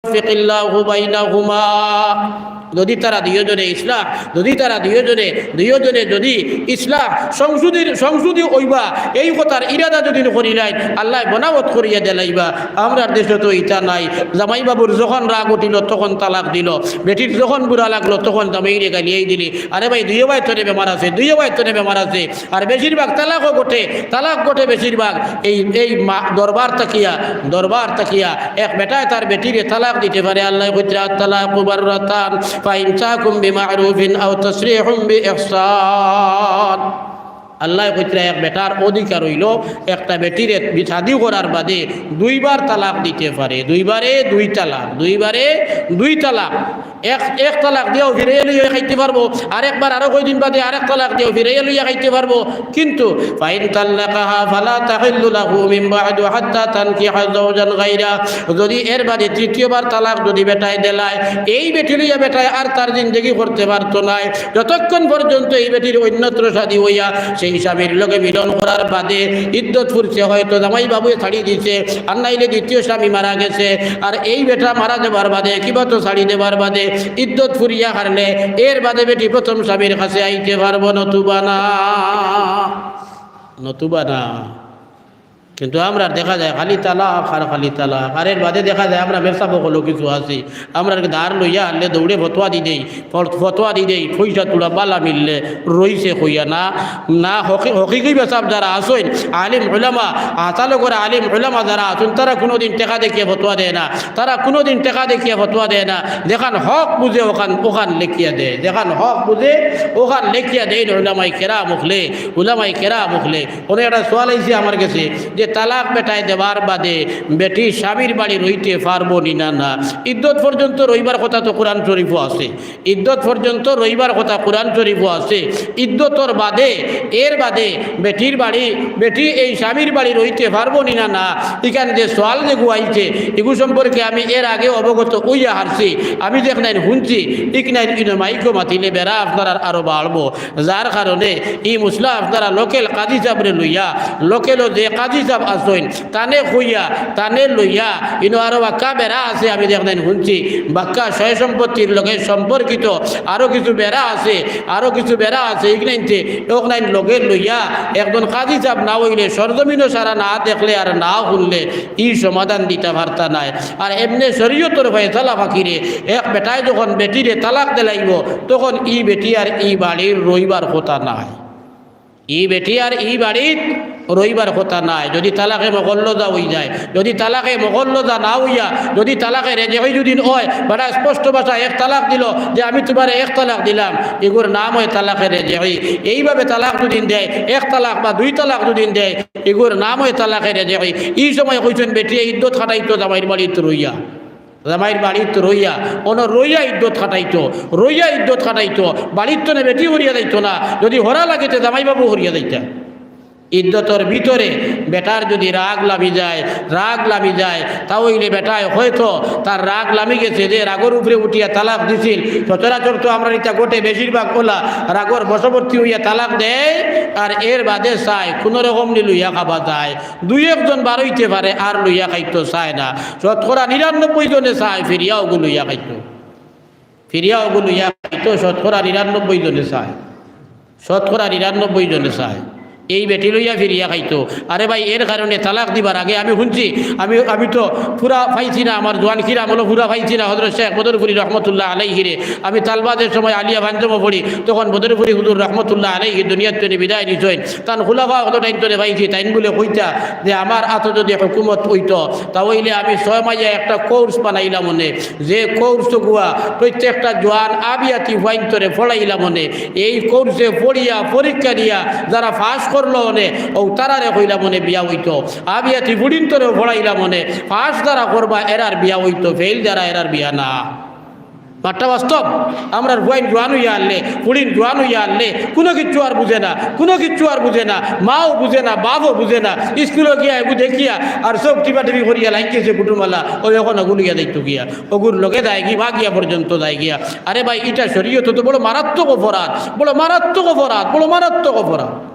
ইউওয়াফিকিল্লাহু বাইনাহুমা।" যদি তারা দুইওজনে ইসলাহ, যদি তারা দুইওজনে, দুইওজনে যদি ইসলাহ, সংশোধীর, সংশোধী অইবা, এই কথার ইরাদা যদি করিলাইন, আল্লায় বনাবত করিয়া দিলাইবা। আমরার দেশো তো ইতা নাই। জামাই বাবুর যখন রাগ উঠিল, তখন তালাক দিল। বেটির যখন বুরা লাগলো, তখন জামাইরে গালিয়াই দিলি। আরে ভাই, দুইও ভাই তনে বেমার আছে, দুইও ভাই তনে বেমার আছে। আর বেশিরভাগ তালাকও ঘটে, তালাক ঘটে বেশিরভাগ এই, এই মা-, দরবার থাকিয়া, দরবার থাকিয়া এক বেটায় তার বেটিরে তালাক দিতে পারে। আল্লায় কইতরা, "আত-তালাকু মাররাতান, ফাইমসাকুম বিমারুফিন আও তাসরিহুম বিইহসান।" আল্লায় কইতরা, এক বেটার অধিকার অইলো একটা বেটিরে বি-, শাদি করার বাদে দুইবার তালাক দিতে পারে, দুইবারে দুই তালাক, দুইবারে দুই তালাক। এক, এক তালাক দিয়াও ফিরাইয়া লইয়া খাইতে পারবো, আরেকবার আরো কয়দিন বাদে আরেক তালাক দিয়াও ফিরাইয়া লইয়া খাইতে পারবো। কিন্তু ফাইন তাল্লাকাহা ফালা তাহিল্লু লাহু মিন বা'দু হাত্তা তানকিহা যাওজান গায়রা, যদি এর বাদে তৃতীয়বার তালাক যদি বেটায় দেলায়, এই বেটি লইয়া বেটায় আর তার জিন্দেগি করতে পারতো নায়, যতক্ষণ পর্যন্ত এই বেটির অন্যত্র শাদি হইয়া সেই স্বামীর লগে মিলন করার বাদে ইদ্দত ফুরছে, হয়তো জামাই বাবুয়ে ছাড়ি দিছে, আর নাইলে দ্বিতীয় স্বামী মারা গেছে, আর এই বেটা মারা যাবার বাদে কিবা তো ছাড়ি দেবার বাদে ইদ্দত ফুরিয়া হারলে এর বাদে বেটি প্রথম স্বামীর কাছে আইতে পারবো, নতুবা না, নতুবা না। কিন্তু আমরার দেখা যায় খালি তালাক আর খালি তালাক, আর এর বাদে দেখা যায় আমরা মেসাব অকলো কিছু আছি, আমরার ধার লইয়া হারলে দৌড়ে ফতোয়া দি দেই, ফত-, ফতোয়া দি দেই, পয়সা তুলা বালা মিললে রইছে কইয়া না, না হকি-, হকিকি মেসাব যারা আছইন, আলিম উলামা, আতালো করে আলিম উলামা যারা আছইন, তারা কুনুদিন টেকা দেখিয়া ফতোয়া দেয় না, তারা কুনুদিন টেকা দেখিয়া ফতোয়া দেয় না, যেখান হক বুঝে ওখান, ওখান লেখিয়া দেয়, যেখান হক বুঝে ওখান লেখিয়া দেয়, উলামায়ে কেরাম অকলে, উলামায়ে কেরাম অকলে। অনো একটা সওয়াল আইছে আমার গেছে যে তালাক বেটায় দেওয়ার বাদে বেটি স্বামীর বাড়ি রইতে পারবো নি না? না। ইদ্দত পর্যন্ত রইবার কথা তো কোরআন শরীফো আছে, ইদ্দত পর্যন্ত রইবার কথা কোরআন শরীফো আছে। ইদ্দতর বাদে, এর বাদে বেটির বাড়ি, বেটি এই স্বামীর বাড়ি রইতে পারবো নি না? না। ইখান যে সওয়াল যেগু আইছে, ইগু সম্পর্কে আমি এর আগে অবগত অইয়া হারছি। আমি যেখানাইন হুনছি, ইখানাইন ইনো মাইকো মাতিলে বেড়া আপনারার আরো বাড়বো। যার কারণে ই মসলা আপনারা লোকাল কাজী সাবরে লইয়া, লোকালো যে কাজী সাব আছইন, তানে কইয়া, তানে লইয়া, ইনো আরো বাক্কা বেড়া আছে, আমি যেখানাইন হুনছি, বাক্কা সয় সম্পত্তির লগে সম্পর্কিত আরো কিছু বেড়া আছে, আরো কিছু বেড়া আছে, ইখানাইনতে, অখানাইন লগে লইয়া, একজন কাজী সাব না অইলে, সরজমিনো সারা না দেখলে আর না হুনলে, ই সমাধান দিতা পারতা নায়। আর এমনে শরীয়তর ফয়সালা ফাকিরে এক বেটায় যখন বেটিরে তালাক দিলাইবো, তখন ই বেটি আর ই বাড়ির রইবার কথা নায়। ই বেটি আর ই বাড়িত রইবার কথা নায়। যদি তালাকে মুগল্লাজা অইযায়, যদি তালাকে মুগল্লাজা না অইয়া, যদি তালাকে রেজেই যদি অয়, বেটায় স্পষ্ট ভাষায় এক তালাক দিলো যে, "আমি তুমারে এক তালাক দিলাম", ইগুর নাম অয় তালাকে রেজেই। এইভাবে তালাক যদি দেয়, এক তালাক বা দুই তালাক যদি দেয়, ইগুর নাম অয় তালাকে রেজেই। ই সময় কইছইন বেটিয়ে ইদ্দত খাটাইতো জামাইর বাড়িত রইয়া। জামাইর বাড়িত রইয়া, অনো রইয়া ইদ্দত খাটাইতো, রইয়া ইদ্দত খাটাইতো, বাড়িত তনে বেটি হরিয়া যাইতো না, যদি হরা লাগে তে জামাই বাবু হরিয়া যাইতা। ইদ্দতর ভিতরে বেটার যদি রাগ লামি যায়, রাগ লামি যায়, তা অইলে বেটায় হয়তো তার রাগ লামি গেছে, যে রাগর উপরে উঠিয়া তালাক দিছিল। সচরাচর তো আমরার ইতা ঘটে, বেশিরভাগ অলা রাগর বশবর্তী অইয়া তালাক দেয়, আর এর বাদে চায় কুনু রকম নি লইয়া খাবা যায়। দুই একজন বার অইতে পারে আর লইয়া খাইতো চায় না। শতকরা নিরানব্বই জনে চায়, ফিরিয়া অগু লইয়া খাইতো। ফিরিয়া অগু লইয়া খাইতো, শতকরা নিরানব্বই জনে চায়। শতকরা নিরানব্বই জনে চায়। এই বেটি লইয়া ফিরিয়া খাইতো। আরে ভাই, এর কারণে তালাক দিবার আগে আমি হুনছি, আমি, আমি তো পুরা পাইছি না, আমার জোয়ানকির আমলো পুরা পাইছি না। হজরত শেখ বদরপুরি রহমতুল্লাহ আলাইহিরে আমি তালবাজের সময় আলিয়া ফাঞ্জমো পড়ি, তখন বদরপুরি হুজুর রহমতুল্লাহ আলাইহি দুনিয়াত তনে বিদায় নিছইন। তান খুলাফা অকলর টাইম তনে পাইছি, তাইন বুলে কইতা যে, "আমার আতো যদি হুকুমত অইতো, তা অইলে আমি ছয় মাইয়া একটা কোর্স বানাইলাম অনে, যে কোর্স গুয়া প্রত্যেকটা জোয়ান আবিয়াতি ফুয়াইন্তরে পড়াইলাম অনে, এই কোর্সে পড়িয়া পরীক্ষা দিয়া যারা পাস করলো অনে, অউ তারারে কইলাম অনে বিয়া অইতো, আবিয়াতি ফুড়িন্তরেও পড়াইলাম অনে, পাস যারা করবা এরার বিয়া অইতো, ফেইল যারা এরার বিয়া না।" মাতটা বাস্তব। আমরার ফুয়াইন জোয়ান অইয়া আরলে, ফুড়িন জোয়ান অইয়া আরলে, কুনু কিচ্ছু আর বুঝে না, কুনু কিচ্ছু আর বুঝে না, মাও বুঝে না, বাপও বুঝে না। স্কুলো গিয়া এগু দেখিয়া আর চউখ টিপাটিপি করিয়া লাগি গেছে কুটুমআলা, অউ অখন অগু লইয়া যাইতো গিয়া, অগুর লগে যায় গি, ভাগিয়া পর্যন্ত যায় গিয়া। আরে ভাই, ইটা শরীয়তো তো বড় মারাত্মক অপরাধ, বড় মারাত্মক অপরাধ, বড় মারাত্মক অপরাধ।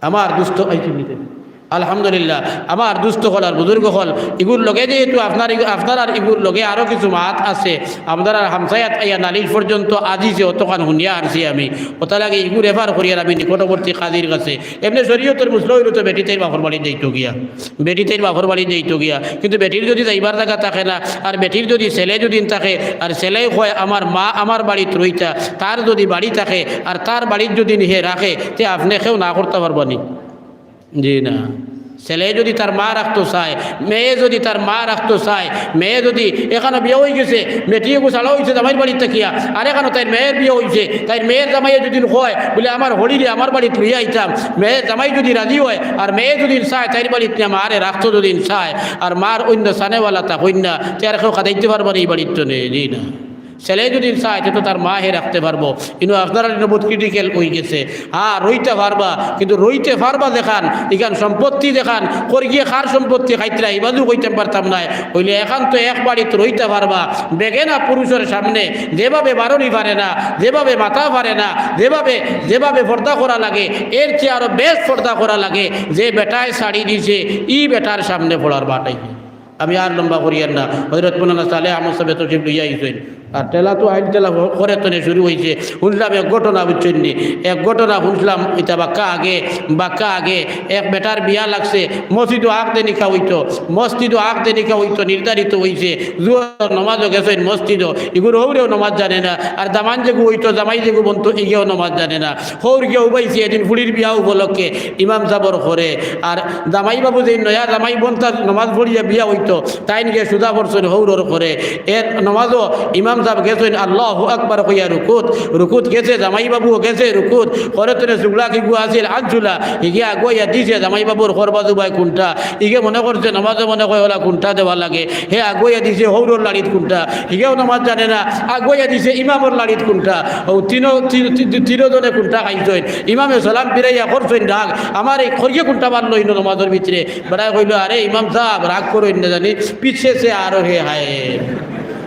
আমার দুস্ত, এই কি বলতে? আলহামদুলিল্লাহ, আমার দুস্ত অকল আর বুজুর্গ অকল, ইগুর লগে যেহেতু আপনার, আপনারার ইগুর লগে আরো কিছু মাত আছে, আপনারার হামসায়াত আইয়া নালিশ পর্যন্ত আজিজে অতখান হুনিয়া আরছি আমি, অতা লাগি ইগু রেফার করিয়ার আমি নিকটবর্তী কাজীর কাছে। এমনে শরীয়তর মসলা অইলো তো বেটি তাইর বাপর বাড়ি যাইতো গিয়া, বেটি তাইর বাপর বাড়ি যাইতো গিয়া, কিন্তু বেটির যদি যাইবার জাগা থাকে না, আর বেটির যদি ছেলে যদি থাকে, আর ছেলে কয়, "আমার মা আমার বাড়িত রইতা", তার যদি বাড়ি থাকে, আর তার বাড়িত যদি হে রাখে, তে আপনে কেউ না করতা পারবা নি? জি না। ছেলে যদি তার মা রাখতো চায়, মেয়ে যদি তার মা রাখতো চায়, মেয়ে যদি এখানো বিয়া অইগেছে, বেটি এগু ছাড়া অইছে জামাইর বাড়িত থাকিয়া, আর এখানো তাইর মেয়ের বিয়া অইছে, তাইর মেয়ের জামাইয়ে যদি কয় বুলে, "আমার হড়িরে আমার বাড়িত লইয়া আইতাম", মেয়ে জামাই যদি রাজি অয়, আর মেয়ে যদি চায় তাইর বাড়িত নিয়া মারে রাখতো যদি চায়, আর মার অইন্য সানেওয়ালা তা কইন্যা, তে আর কেউ খাটাইতে পারবা নি ই বাড়িত তনে, জি না। ছেলে যদি চায়, তে তো তার মা হে রাখতে পারবো। কিন্তু আপনারার ইনো বহুত ক্রিটিক্যাল অইগেছে। হ্যাঁ, রইতা পারবা, কিন্তু রইতে পারবা যেখান, ইখান সম্পত্তি যেখান, কই গিয়া কার সম্পত্তি খাইতরা, ই বাজু কইতাম পারতাম নায়। অইলে এখান তো এক বাড়িত রইতা পারবা। বেগেনা পুরুষর সামনে যেভাবে বারনি পারে না, যেভাবে মাতা পারে না, যেভাবে, যেভাবে পর্দা করা লাগে, এর চেয়ে আরো বেশ পর্দা করা লাগে। যে বেটায় ছাড়ি দিছে, ই বেটার সামনে পড়ার বাটাই। আমি আর লম্বা করিয়ার না। হজরত মৌলানা সালেহ আহমদ সাহেব তশরিফ লইয়া আইছইন। আর ঠেলা তো আইন ঠেলা করে তনে শুরু অইছে। হুনলাম এক ঘটনা, বুঝছইন নি? এক ঘটনা হুনলাম, ইটা বাক্কা আগে, বাক্কা আগে এক বেটার বিয়া লাগছে। মসজিদো আগ দে নিকা অইতো, মসজিদো আগ দে নিকা অইতো, নির্ধারিত অইছে। জুহরর নমাজো গেছইন মসজিদো, ইগুর হউরেও নমাজ জানে না। আর দামান যেগু অইতো, জামাই যেগু বনতো, ইগেও নমাজ জানে না। হউর গিয়া উবাইছে এদিন ফুড়ির বিয়া উপলক্ষে ইমাম সাবর ঘরে। আর জামাই বাবু যেইন নয়া জামাই বনতা নমাজ পড়িয়া বিয়া অইতো, তাইন গিয়া সুজা পড়ছইন হউরর ঘরে। এর নমাজো ইমাম সাব গেছইন আল্লাহু আকবার কইয়া রুকুত, রুকুত গেছে, জামাই বাবুও গেছে রুকুত, ঘরর তনে চুগলা কিগু আছিল আনছুলা, হিগে আগুয়াইয়া দিছে জামাই বাবুর খর বাজু বায় কুনটা, হিগে মনে করছে নমাজো মনে কয় অলা কুনটা দেওয়া লাগে, হে আগুয়াইয়া দিছে হউরর লাড়িত কুনটা, হিগেও নমাজ জানে না, আগুয়াইয়া দিছে ইমামর লাড়িত কুনটা, অউ তিনো, তিন, তিন, তিনো জনে কুনটা খাইছইন, ইমামে সালাম ফিরাইয়া করছইন রাগ, আমার এই খরিয়ে কুনটা মারলো ইনো নমাজর ভিতরে, বেটায় কইলো, "আরে ইমাম সাব, রাগ করইন না জানি, পিছে সে আ রহে হ্যায়।"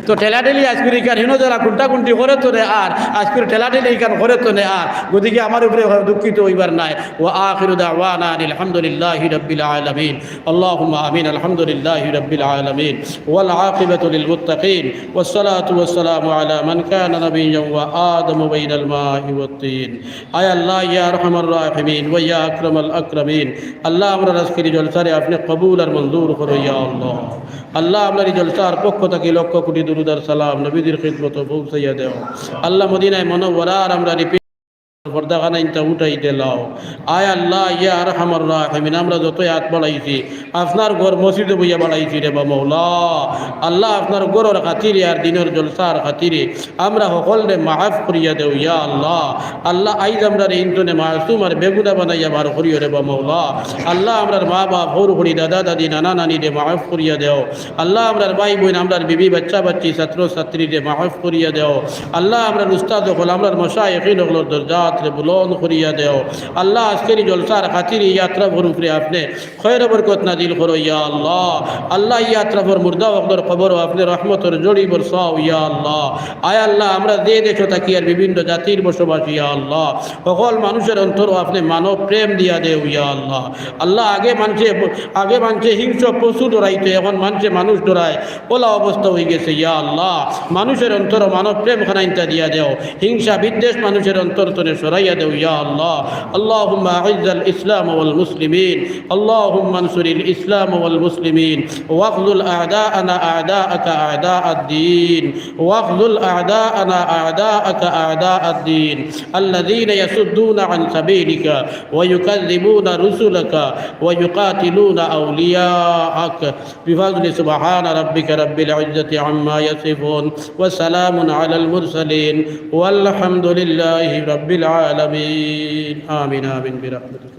তো ঠেলাঠেলি আইজকুর ইখান হিনো যারা কুনটা কুনটি করে তো নে আর, আইজকুর ঠেলাঠেলি ইখান করে তো নে আর, গতিকে আমার উপরে দুঃখিত অইবার নায়। وآخر دعوانا أن الحمد لله رب العالمين. اللهم آمين. الحمد لله رب العالمين. والعاقبة للمتقين. والصلاة والسلام على من كان نبيا وآدم بين الماء والطين. আয় আল্লাহ, ইয়া আরহামার রাহিমিন ওয়া ইয়া আকরামাল আকরামিন, আল্লাহ, আমরার আইজকুর ই জলসারে আপনে কবুল আর মঞ্জুর করো, ইয়া আল্লাহ। আল্লাহ, আমরার ই জলসার পক্ষ থাকি লক্ষ কোটি দুরুদ আর সালাম নবীজির খিদমতো পৌঁছাইয়া দেও। আল্লাহ, মদিনায় মুনাওয়ারার আমরার ই পর্দাখানা ইনতা উঠাই দিলাও। আয় আল্লাহ, ইয়া আরহামার রাহিমিন, আমরা যতই আত বাড়াইছি, আপনার ঘর মসজিদো বইয়া বাড়াইছি রেবা মওলা। আল্লাহ, আপনার ঘরর খাতিরে আর দিনর জলসার খাতিরে আমরা হকলরে মাফ করিয়া দেও, ইয়া আল্লাহ। আল্লাহ, আইজ আমরারে ইন তনে মাসুম আর বেগুনা বানাইয়া বার করিও রেবা মওলা। আল্লাহ, আমরার মা বাপ, হউর হড়ি, দাদা দাদি, নানা নানিরে মাফ করিয়া দেও। আল্লাহ, আমরার ভাই বইন, আমরার বিবি, বাচ্চা বাচ্চি, ছাত্র ছাত্রীরে মাফ করিয়া দেও। আল্লাহ, আমরার উস্তাদ অকল, আমরার মাশায়েখিন অকলর দরজাতরে বুলন্দ করিয়া দেও। আল্লাহ, আইজকুর ই জলসার খাতিরে ই আতরাফর উপরে আপনে খয়র বরকত নাজিল করো, ইয়া আল্লাহ। আল্লাহ, ই আতরাফর মুর্দা অকলর কবরো আপনে রহমতর জড়ি বরসাও, ইয়া আল্লাহ। আয় আল্লাহ, আমরা যে দেশো থাকি আর বিভিন্ন জাতির বসবাস, ইয়া আল্লাহ, হকল মানুষর অন্তরো আপনে মানব প্রেম দিয়া দেও, ইয়া আল্লাহ। আল্লাহ, আগে মানষে, আগে মানষে হিংস্র পশু ডরাইতো, এখন মানষে মানুষ ডরায়, অলা অবস্থা অইগেছে, ইয়া আল্লাহ। মানুষর অন্তরো মানব প্রেম খানাইন্তা দিয়া দেও, হিংসা বিদ্বেষ মানুষর অন্তর তনে সরাইয়া দেও, ইয়া আল্লাহ। اللهم أعز الإسلام والمسلمين. اللهم انصر الإسلام والمسلمين. واخذل أعداءنا أعداءك أعداء الدين. واخذل أعداءنا أعداءك أعداء الدين. الذين يصدون عن سبيلك ويكذبون رسلك ويقاتلون أولياءك. بفضل سبحان ربك رب العزة عما يصفون. وسلام على المرسلين. والحمد لله رب العالمين. آمين، آمين برحمتك.